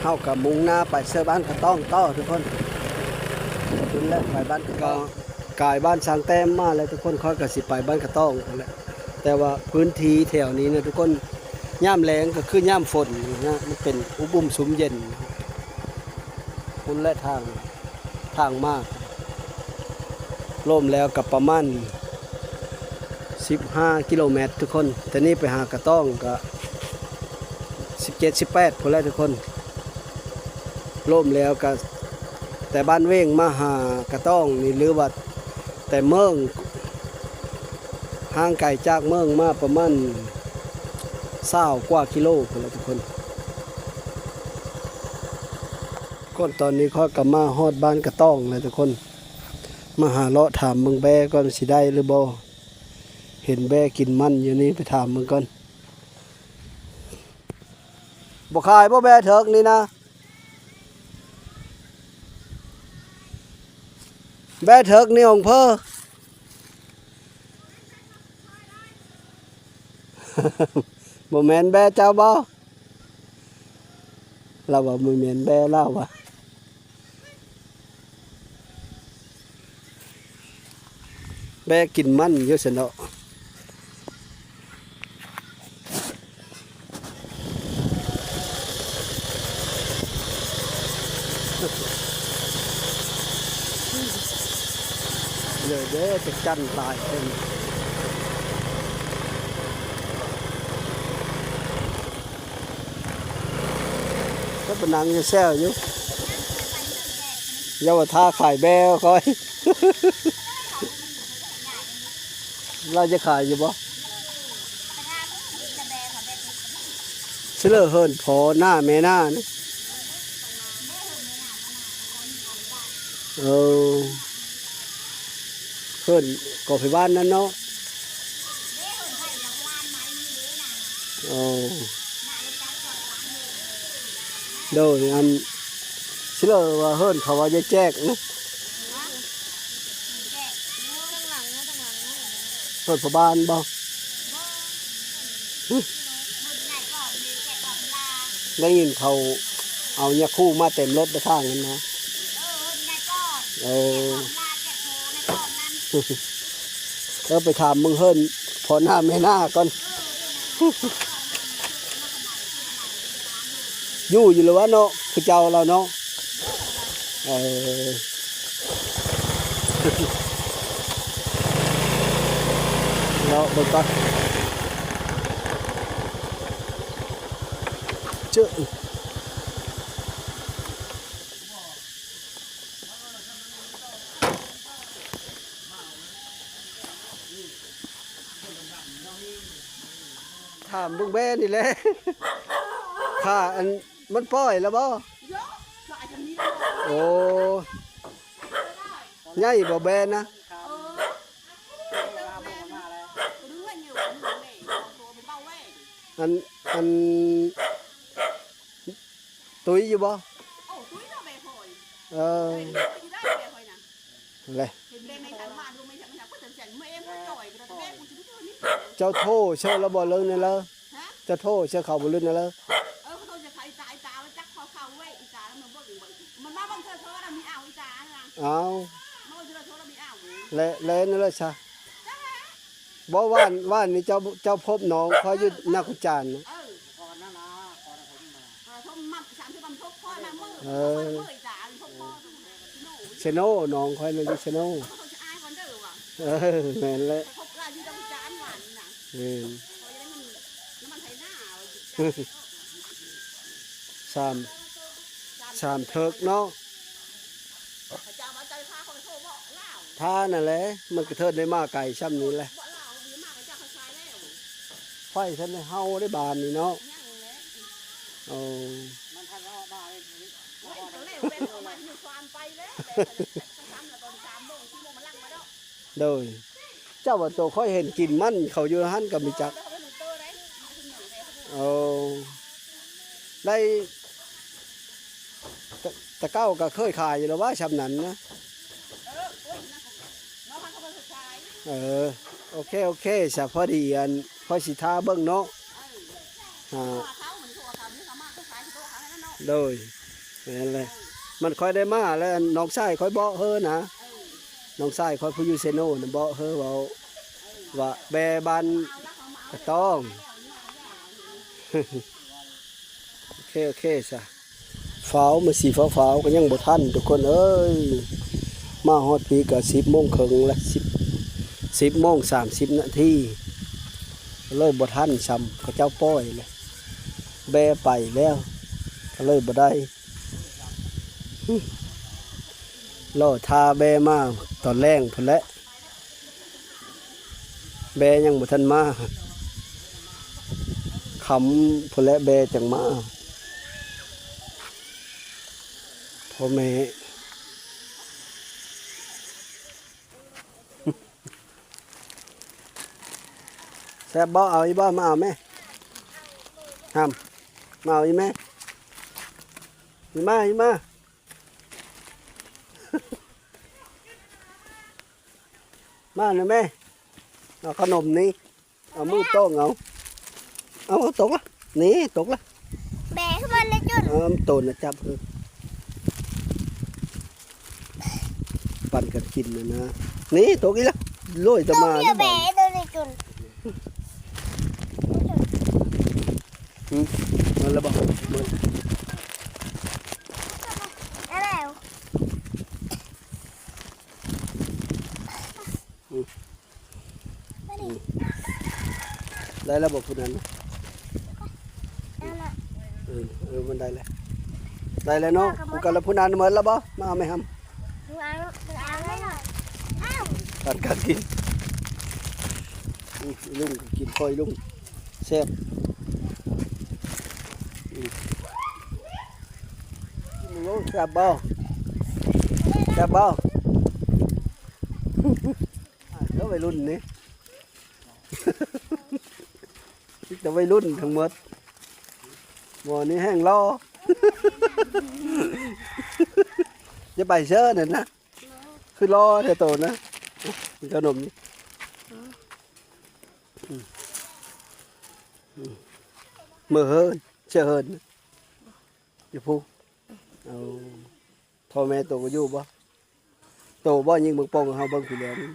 ເຮົາກະມຸ່ງໜ້າໄປໃສ່ບ້ານກະຕ້ອງຕໍ່ທຸກຄົນ. ພຸ້ນແຫຼະ ໄປບ້ານກະຕ້ອງ ກາຍບ້ານສັງແຕ້ມມາແລ້ວທຸກຄົນ ຂ້ອຍກະຊິໄປບ້ານກະຕ້ອງພຸ້ນແຫຼະ. ແຕ່ວ່າພື້ນທີ່ແຖວນີ້ນະທຸກຄົນ ຍາມແລ້ງກໍຄືຍາມຝົນນະ ມັນເປັນອຸບຸມຊຸ່ມເຢັນ. ພຸ້ນແຫຼະທາງ ທາງມາ ລວມແລ້ວກໍປະມານສິບຫ້າກິໂລແມັດທຸກຄົນ. ແຕ່ນີ້ໄປຫາກະຕ້ອງກໍສິບເຈັດ ສິບແປດພຸ້ນແຫຼະທຸກຄົນ. ລວມແລ້ວກໍແຕ່ບ້ານເວງມາຫາກະຕ້ອງນີ້ ຫຼືວ່າແຕ່ເມືອງ ຫ່າງໄກຈາກເມືອງມາປະມານຊາວກວ່າກິໂລພຸ້ນແຫຼະທຸກຄົນ. ກ່ອນຕອນນີ້ຂ້ອຍກໍມາຮອດບ້ານກະຕ້ອງແລ້ວທຸກຄົນ. ມາຫາເລາະຖາມເບິ່ງແບ້ກ່ອນ ຊິໄດ້ຫຼືບໍ່. ເຫັນແບ້ກິນມັນຢູ່ນີ້ ໄປຖາມເບິ່ງກ່ອນ. ບໍ່ຂາຍບໍ່ແບ້ເຖິກນີ້ນະ? ແບ້ເຖິກນີ້ຂອງເພີ. ບໍ່ແມ່ນແບ້ເຈົ້າບໍ່? ລາວວ່າບໍ່ແມ່ນແບ້ລາວວ່າ. ແບ້ກິນມັນຢູ່ຊັ້ນເນາະ. ເດີ ເດີ ຈັກຈັນຫຼາຍເພິ່ນ. ກໍໄປນັ່ງຢູ່ແຊວຢູ່. ຢ່າວ່າຖ້າຂາຍແບ້ຂ້ອຍ. ລາວຈະຂາຍຢູ່ບໍ່? ຊິເລີເຮືອນພໍ່ໜ້າແມ່ໜ້ານະ. ເອີ ເຮືອນກໍໄປບ້ານນັ້ນເນາະ. ໂອ້ ໂດຍ ອັນ ຊິເລີວ່າເຮືອນເຂົາວ່າຈະແຈກນະ. ເຮືອນພໍ່ບ້ານບໍ່? ໄດ້ຍິນເຂົາເອົາຍາຄູມາເຕັມລົດໄປທາງນັ້ນນະ. ເອີ ເອີ ໄປຖາມເບິ່ງເຮືອນພໍ່ໜ້າແມ່ໜ້າກ່ອນ. ຢູ່ຢູ່ລະວະເນາະ ຜູ້ເຈົ້າລາວເນາະ. ເອີ ເນາະ ເບິ່ງກ່ອນ. ເຈີ ຖາມເບິ່ງແບ້ນີ້ແຫຼະ ຖ້າອັນ ມັນປ່ອຍແລ້ວບໍ່? ໂອ້ ໃຫຍ່ບໍ່ແບ້ນະ? ອັນ ອັນ ຕຸ້ຍຢູ່ບໍ່? ເອີ ແຫຼະ ເຈົ້າໂທໃສ່ລະບໍ່ເລີງນີ້ລະ? ເຈົ້າໂທໃສ່ເຂົາບໍ່ລຶດນະເລີ? ເອີ ເຂົາໂທໃສ່ເຂົາ ອີຕາ ອີຕາມັນຈັກເຂົາເຂົ້າເວີຍ ອີຕາມັນບໍ່ ມັນມາເບິ່ງເທື່ອໂທລະມີເອົາ ອີຕານະ. ອ້າວ ມາເບິ່ງເທື່ອໂທລະມີເອົາ ແລະ ແລະນັ້ນລະຊະ. ບໍ່ ວານ ວານນີ້ເຈົ້າ ເຈົ້າພົບໜອງຂ້ອຍຢູ່ນາຄູຈານນະ. ເອີ ເອີ ເຊໂນ ໜອງຂ້ອຍນັ້ນຢູ່ເຊໂນ. ເອີ ແມ່ນແຫຼະ ແມ່ນ. ສາມ ສາມເທີກເນາະ. ຖ້ານັ້ນແຫຼະ ມັນກະເທີນໄດ້ມາໄກຊ່ຳນີ້ແຫຼະ. ໄຟທັນໄດ້ເຫົ່າໄດ້ບາດນີ້ເນາະ. ໂອ້ ໂດຍ ເຈົ້າວ່າໂຕຂ້ອຍເຫັນກິນມັນເຂົາຢູ່ຫັ້ນກະມີຈັກ. ໂອ້ ໄດ້ ແຕ່ ແຕ່ເກົ່າກະເຄີຍຂາຍຢູ່ແລ້ວວ່າຊ່ຳນັ້ນນະ. ເອີ ໂອເຄ ໂອເຄ ສະ ພໍດີອັນ ຂ້ອຍຊິຖ້າເບິ່ງເນາະ. ໂດຍ ແມ່ນແຫຼະ ມັນຂ້ອຍໄດ້ມາແລ້ວ ນ້ອງຊາຍຂ້ອຍເບາະເຮີນະ ນ້ອງຊາຍຂ້ອຍຜູ້ຢູ່ເຊໂນນະ ເບາະເຮີເວົ້າວ່າແບບ້ານກະຕ້ອງ. ໂອເຄ ໂອເຄຊະ ຟ້າວ ມື້ສີຟ້າວໆ ກະຍັງບໍ່ທັນທຸກຄົນເອີຍ. ມາຮອດພີ້ກະສິບໂມງເຄິ່ງລະ ສິບ ສິບໂມງສາມສິບນາທີ ກະເລີຍບໍ່ທັນຊ່ຳ ເຂົາເຈົ້າປ່ອຍແລ້ວ ແບໄປແລ້ວ ກະເລີຍບໍ່ໄດ້. ລໍຖ້າແບມາຕອນແລງພຸ້ນແຫຼະ ແບຍັງບໍ່ທັນມາ ຄ່ຳພຸ້ນແຫຼະແບຈັ່ງມາ. ພໍ່ແມ່ ແຊບບໍ່? ເອົາອີກບໍ່? ມາເອົາແມ ຫຳ ມາເອົາອີກແມ ອີກມາ ອີກມາ ມາໜ່ອຍແມ ເອົາຂະໜົມນີ້ ເອົາມືຕ້ອງເອົາ ເອົາ ເອົາຕົກລະ ນີ້ຕົກລະ. ແບຂຶ້ນມາເລີຍຈຸນ ເອີ ໂຕນະຈັບເຮີ ປັນກັນກິນນະນະ. ນີ້ຕົກອີກລະ ໂລຍຕະມາ ແບໂຕນີ້ຈຸນ. ຫືມ ໝົດແລ້ວບໍ່? ໝົດແລ້ວ. ອືມ ອືມ ໄດ້ແລ້ວບໍ່ຜູ້ນັ້ນ? ເອີ ເອີ ມັນໄດ້ແລ້ວ ໄດ້ແລ້ວເນາະ. ຜູ້ກັນລະຜູ້ນັ້ນໝົດແລ້ວບໍ່? ມາເອົາແມ່ຫຳ ປານກັນກິນ. ອືມ ລຸງກິນ ຄ່ອຍລຸງ ແຊບ. ອືມ ແຊບບໍ່? ແຊບບໍ່? ເດີ ໄວລຸ້ນນີ້ ມີແຕ່ໄວລຸ້ນທັງໝົດ. ໝໍນີ້ແຮ່ງຫຼໍ່ ຢ່າໄປເຊີນັ້ນນະ ຄືຫຼໍ່ແທ້ໂຕນະ. ກິນຂະໜົມນີ້ ອືມ ເມືອເຮີນ ເຊື່ອເຮີນ ຢູ່ພຸ້ນ. ເອົາ ພໍ່ແມ່ໂຕກະຢູ່ບໍ່? ໂຕບໍ່ຍິງເບິ່ງໂປ່ງໃຫ້ເຮົາເບິ່ງປີແລ້ວນີ້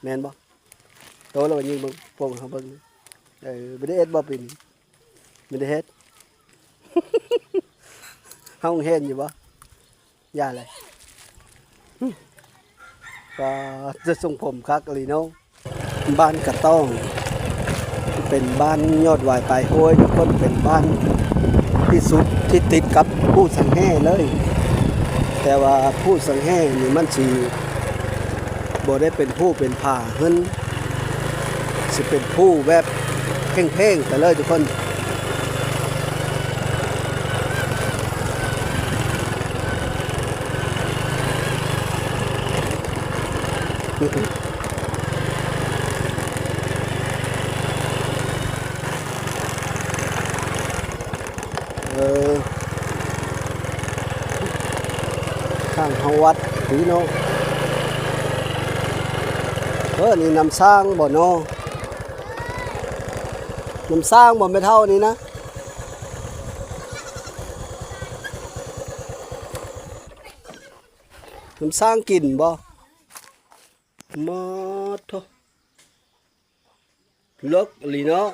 ແມ່ນບໍ່? ໂຕລະວ່າຍິງເບິ່ງໂປ່ງໃຫ້ເຮົາເບິ່ງ. ເອີ ບໍ່ໄດ້ເຮັດບໍ່ປີນີ້? ບໍ່ໄດ້ເຮັດ. ເຮົາໂຮງຮຽນຢູ່ບໍ່? ຢ່າແຫຼະ. ກໍຈະຊົງຜົມຄັກອີ່ຫຼີເນາະ. ບ້ານກະຕ້ອງ ເປັນບ້ານຍອດຫວາຍປາຍໂຮຍ ທຸກຄົນ ເປັນບ້ານທີ່ສຸດທີ່ຕິດກັບພູສັງແຮ່ເລີຍ. ແຕ່ວ່າພູສັງແຮ່ນີ້ມັນຊິບໍ່ໄດ້ເປັນພູເປັນຜາເຮີ້ນ ຊິເປັນພູແບບແພງໆ ໄປເລີຍທຸກຄົນ. ເອີ ທາງເຮົາວັດນີ້ເນາະ. ເອີ ນີ້ນ້ຳສ້າງບໍ່ເນາະ? ນ້ຳສ້າງບໍ່ແມ່ເຖົ້ານີ້ນະ? ນ້ຳສ້າງກິນບໍ່? ມາໂທ້. ເລິກອີ່ຫຼີເນາະ.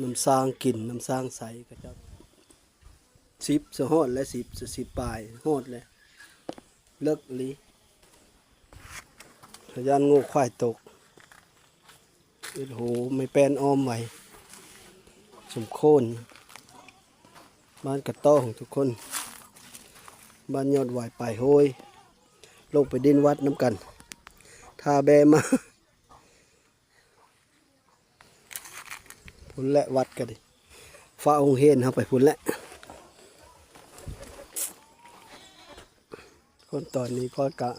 ນ້ຳຊາງກິນ ນ້ຳຊາງໃສ ເຂົາເຈົ້າ ສິບ ສະຮອດແລ້ວ ສິບ ສິບປາຍ ຮອດແລ້ວ ເລິກອີ່ຫຼີ. ພະຍານງົວຄວາຍຕົກ ເຮັດໂຫໄມ້ແປ້ນອ້ອມໄວ້ ສົມໂຄນ ບ້ານກະຕ້ອງທຸກຄົນ ບ້ານຍອດຫວາຍປາຍໂຮຍ ລົງໄປດິນວັດນຳກັນ ຖ້າແບມາ ພຸ້ນແຫຼະວັດກະດີ ຟ້າໂຮງຮຽນເຮົາໄປພຸ້ນແຫຼະ. ຄົນຕອນນີ້ຂ້ອຍກະ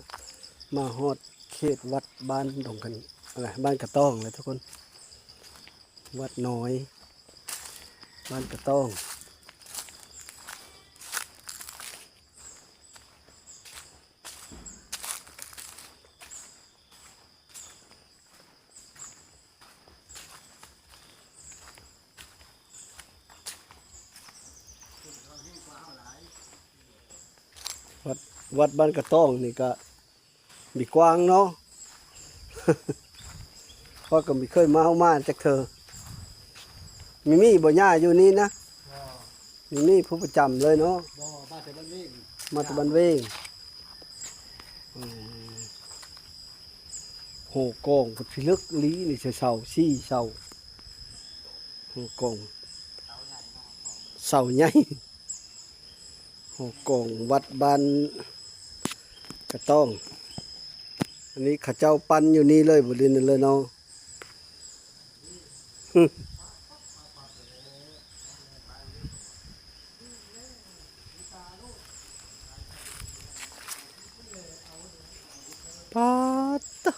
ມາຮອດເຂດວັດບ້ານດົງຄັນ ອະໄລ ບ້ານກະຕ້ອງແລ້ວທຸກຄົນ ວັດນ້ອຍ ບ້ານກະຕ້ອງ. ວັດ ວັດບ້ານກະຕ້ອງນີ້ກະມີກວ້າງເນາະ ຂ້ອຍກະບໍ່ເຄີຍມາ ເຮົາມາຈັກເທື່ອ. ມີ ມີບໍ່ຍ່າຢູ່ນີ້ນະ? ບໍ່ ມີ ມີຜູ້ປະຈຳເລີຍເນາະ? ບໍ່ ມາແຕ່ບ້ານເວງ ມາແຕ່ບ້ານເວງ. ໂອ້ ຫໍກອງເພິ່ນພິລຶກອີ່ຫຼີນີ້ ເສົາ ສີ່ເສົາ ຫໍກອງ ເສົາໃຫຍ່ ຫໍກອງວັດບ້ານກະຕ້ອງ. ອັນນີ້ເຂົາເຈົ້າປັ້ນຢູ່ນີ້ເລີຍ ບໍລິນນັ້ນເລີຍເນາະ. ປາດຕະ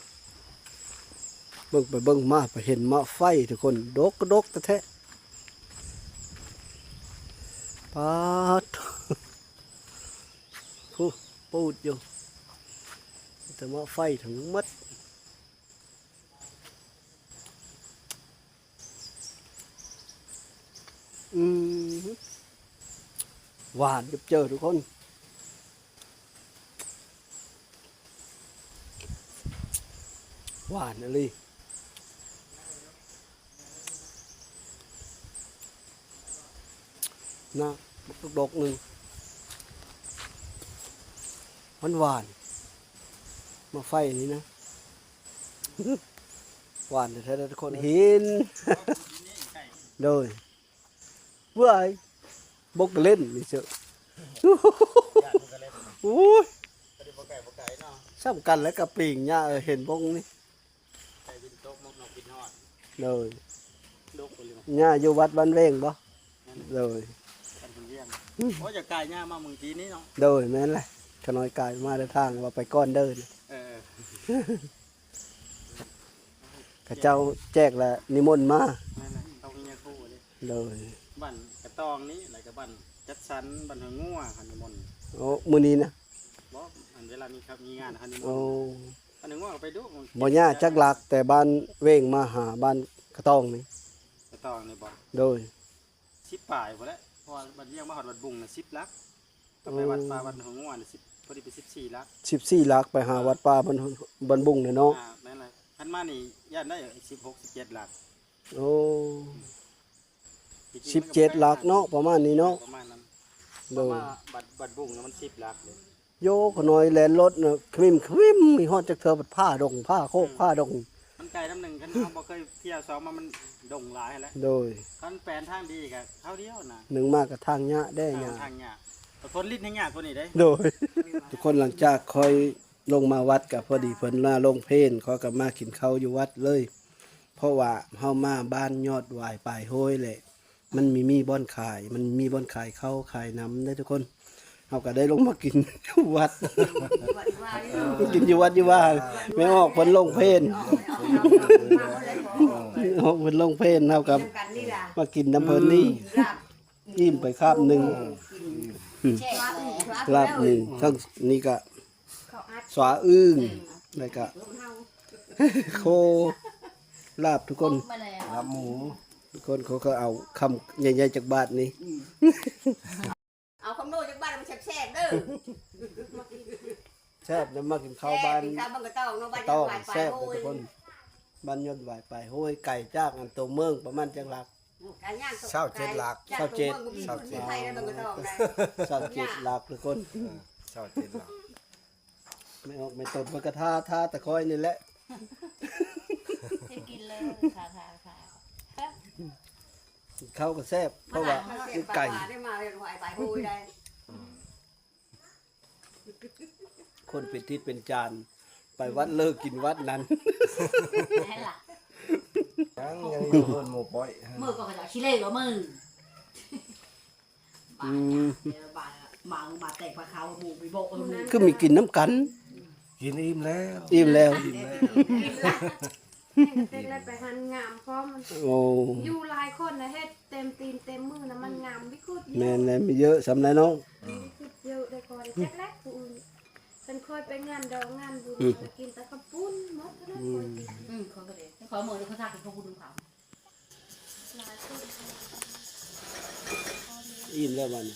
ເບິ່ງໄປເບິ່ງມາໄປເຫັນໝາກໄຟທຸກຄົນ ດົກ ດົກແທ້ໆ. ປາດໂທ້ ພູດຢູ່ ມີແຕ່ໝາກໄຟທັງໝົດ. ອືມ ຫວານເຈີທຸກຄົນ ຫວານອີ່ຫຼີ. ນະ ບັກດອກໜຶ່ງ ມັນຫວານ ໝາກໄຟນີ້ນະ ຫວານແທ້ໆ ທຸກຄົນ ເຫັນ ໂດຍ ເວີ້ຍ ບົກກະເຫຼັ້ນນີ້ເຊີ ໂອ້ຍ ສ່ຳກັນແລ້ວກະປີງຫຍ້າ ເອີ ເຫັນບົກນີ້ ໄກ່ບິນຕົກ ໝົກນົກບິນຮອດ ໂດຍ ດົກອີ່ຫຼີ ຍ່າຢູ່ວັດບ້ານເວງບໍ່? ແມ່ນ ໂດຍ ບ້ານເພິ່ນວຽງ ໂອ້ຍ ຢາກກາຍຍ່າມາເມືອງຈີນນີ້ເນາະ ໂດຍ ແມ່ນແຫຼະ ຂະນ້ອຍກາຍມາແຕ່ທາງວ່າໄປກ່ອນເດີ ເອີ ເຂົາເຈົ້າແຈກລະນິມົນມາ ແມ່ນແຫຼະ ເຂົາມີຍາຄູເດ້ ໂດຍ ບ້ານກະຕ້ອງນີ້ ແລ້ວກະບ້ານຈັດສັນ ບ້ານຫ້ວຍງົວ ເຂົານິມົນ ໂອ້ ມື້ນີ້ນະ ບໍ່ ອັນເວລາມີ ມີງານເຂົານິມົນ ໂອ້ ອັນໜຶ່ງວ່າໄປດຸ ບໍ່ຍາກຈັກຫຼັກ ແຕ່ບ້ານເວງມາຫາບ້ານກະຕ້ອງນີ້ ກະຕ້ອງນີ້ບໍ່ ໂດຍ ສິບປາຍພຸ້ນແຫຼະ ເພາະວ່າບ້ານວຽງມາຮອດວັດບຸງນະ ສິບຫຼັກ ກໍໄປວັດປ່າ ໂອ້ ບ້ານຫົວງົວນະ ສິບ ພໍດີເປັນສິບສີ່ຫຼັກ ສິບສີ່ຫຼັກ ໄປຫາວັດປ່າບ້ານ ບ້ານບຸງເນາະ ອ່າ ແມ່ນແຫຼະ ຄັນມານີ້ຢ້ານໄດ້ສິບຫົກ ສິບເຈັດຫຼັກ ໂອ້ ສິບເຈັດຫຼັກເນາະ ປະມານນີ້ເນາະ ປະມານນັ້ນ ໂດຍ ເພາະວ່າບ້ານ ບ້ານບຸງນະມັນສິບຫຼັກເດ້ ໂຢ ຂະນ້ອຍແລ່ນລົດນະ ຄະວິມ ຄະວິມ ມີຮອດຈັກເທື່ອ ພັດຜ່າດົງ ຜ່າໂຄກ ອືມ ຜ່າດົງ ມັນໄກນຳໜຶ່ງ ຄັນເຮົາບໍ່ເຄີຍທ່ຽວສອງມາ ມັນດົງຫຼາຍຫັ້ນແຫຼະ ໂດຍ ຄັນແປນທາງດີກະຄາວດຽວນະ ໜຶ່ງມາກະທາງຍາກແດ່ ເອີ ຍາກ ທາງຍາກ ແຕ່ຝົນລິດແຮງຍາກກວ່ານີ້ເດ້ ໂດຍ ທຸກຄົນ ຫຼັງຈາກຂ້ອຍລົງມາວັດກະພໍດີເພິ່ນມາລົງເພນ ຂ້ອຍກະມາກິນເຂົ້າຢູ່ວັດເລີຍ ເພາະວ່າເຮົາມາບ້ານຍອດຫວາຍປາຍໂຮຍແຫຼະ ມັນມີ ມີບ່ອນຂາຍ ມັນມີບ່ອນຂາຍເຂົ້າຂາຍນ້ຳເດ້ທຸກຄົນ ເຮົາກະໄດ້ລົງມາກິນຢູ່ວັດ ກິນຢູ່ວັດຢູ່ວ່າ ແມ່ອອກເພິ່ນລົງເພນ ແມ່ອອກເພິ່ນລົງເພນ ເຮົາກະມາກິນນຳເພິ່ນນີ້ ອີ່ມໄປຄາບໜຶ່ງ ລາບໜຶ່ງ ທັງນີ້ກະ ສວາອຶ່ງ ແລ້ວກະ ໂຄ ລາບທຸກຄົນ ລາບໝູ ທຸກຄົນ ເຂົາກະເອົາຄຳໃຫຍ່ໆ ຈັກບາດນີ້ ເອົາຄຳໂນຈັກບາດ ມັນແຊບໆ ເດີ. ແຊບນະ ມາກິນເຂົ້າບ້ານ ກິນເຂົ້າບ້ານກະຕ້ອງເນາະ ບ້ານ ຕ້ອງ ຍອດຫວາຍປາຍ ແຊບ ໂຮຍ ທຸກຄົນ ບ້ານຍອດຫວາຍປາຍໂຮຍ ໄກຈາກອັນຕົວເມືອງປະມານຈັກຫຼັກ? ໂອ້ ໄກຍາກ ຊາວເຈັດຫຼັກ ຈາກຕົວເມືອງ ຊາວເຈັດ ບໍ່ມີ ຊາວເຈັດ ໄປໄດ້ບ້ານກະຕ້ອງໄດ້ ຊາວເຈັດຫຼັກ ທຸກຄົນ ເອີ ຊາວເຈັດຫຼັກ ແມ່ອອກແມ່ຕົນເພິ່ນກະທາ ທາແຕ່ຂ້ອຍນີ້ແຫຼະ ເຮັດກິນເລີຍ ທາ ທາ ທາ ເຂົ້າກະແຊບ ເພາະວ່າ ມັນໄກ ໄດ້ມາເລື່ອງຫວາຍປາຍໂຮຍໄດ້ ຄົນເປັນທິດເປັນຈານ ໄປວັດເລີກກິນວັດນັ້ນ ແມ່ນລະ ຍັງ ຍັງຢູ່ເຮືອນໝູ່ປ້ອຍ ມື້ກໍເຂົາເຈົ້າຂີ້ເລກວ່າມຶງ ອືມ ບາດ ບາດແຕກພາເຂົາໝູ່ໄປໂບະ ເອີ ໝູ່ ຄືມີກິນນຳກັນ ກິນອີ່ມແລ້ວ ອີ່ມແລ້ວ ອີ່ມແລ້ວ ແມ່ນແຕ່ເດັກແລ້ວໄປຫັ້ນງາມພ້ອມ ໂອ້ ຢູ່ຫຼາຍຄົນນະ ເຮັດເຕັມຕີນເຕັມມືນະ ມັນງາມວິຄຸດ ແມ່ນແຫຼະ ມີເຍີະສ່ຳໃດເນາະ ວິຄຸດເຍີະໄດ້ກ່ອນ ຈັກແຫຼະຜູ້ອື່ນ ເພິ່ນຄ່ອຍໄປງານດອງງານບຸນ ອືມ ໄປກິນແຕ່ເຂົ້າປຸ້ນໝົດເທົ່ານັ້ນ ອືມ ຄ່ອຍກິນ ອືມ ຂ້ອຍກະເດ້ ຂ້ອຍເມືອ ຂ້ອຍທັກກິນເຂົ້າປຸ້ນນຳເຂົາ ອີ່ມແລ້ວບັດນີ້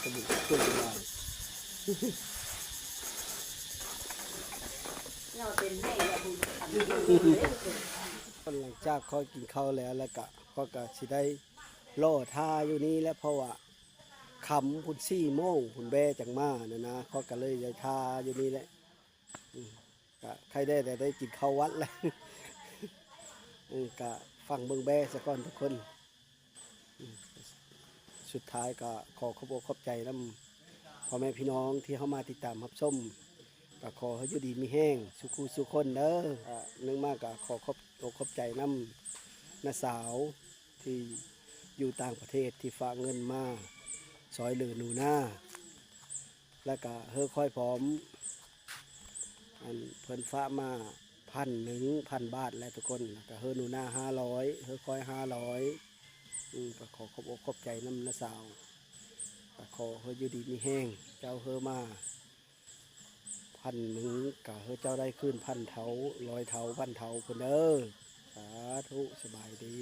ຂອບຄຸນຫຼາຍ ຫຼັງຈາກຂ້ອຍກິນເຂົ້າແລ້ວ ແລ້ວກະ ຂ້ອຍກະຊິໄດ້ລໍຖ້າຢູ່ນີ້ແຫຼະ ເພາະວ່າຄ່ຳພຸ້ນ ສີ່ໂມງພຸ້ນ ແບ້ຈັ່ງມາຫັ້ນນະ ຂ້ອຍກະເລີຍໄດ້ຖ້າຢູ່ນີ້ແຫຼະ ອືມ ກະໃຄ່ແດ່ ແຕ່ໄດ້ກິນເຂົ້າວັດແລ້ວ ເອີ ກະຟັງເບິ່ງແບ້ສາກ່ອນທຸກຄົນ ອືມ ສຸດທ້າຍກະຂໍຂອບອົກຂອບໃຈນຳພໍ່ແມ່ພີ່ນ້ອງທີ່ເຂົ້າມາຕິດຕາມຮັບຊົມ ກະຂໍໃຫ້ຢູ່ດີມີແຮງສູ່ຄູ່ສູ່ຄົນເດີ ກະເນື່ອງມາກະຂໍຂອບອົກຂອບໃຈນຳນ້າສາວ ທີ່ຢູ່ຕ່າງປະເທດທີ່ຝາກເງິນມາຊ່ອຍເຫຼືອໜູນາ ແລ້ວກະເຮີຂ້ອຍພ້ອມ ອັນເພິ່ນຝາກມາພັນໜຶ່ງ ພັນບາດແຫຼະທຸກຄົນ ແລ້ວກະເຮີໜູນາຫ້າຮ້ອຍ ເຮີຂ້ອຍຫ້າຮ້ອຍ ອືມ ກະຂໍຂອບອົກຂອບໃຈນຳນ້າສາວ ກະຂໍໃຫ້ຢູ່ດີມີແຮງ ເຈົ້າເຮີມາ ພັນໜຶ່ງ ກະໃຫ້ເຈົ້າໄດ້ຄືນພັນເທົ່າ ຮ້ອຍເທົ່າ ພັນເທົ່າພຸ້ນເດີ ສາທຸ ສະບາຍດີ.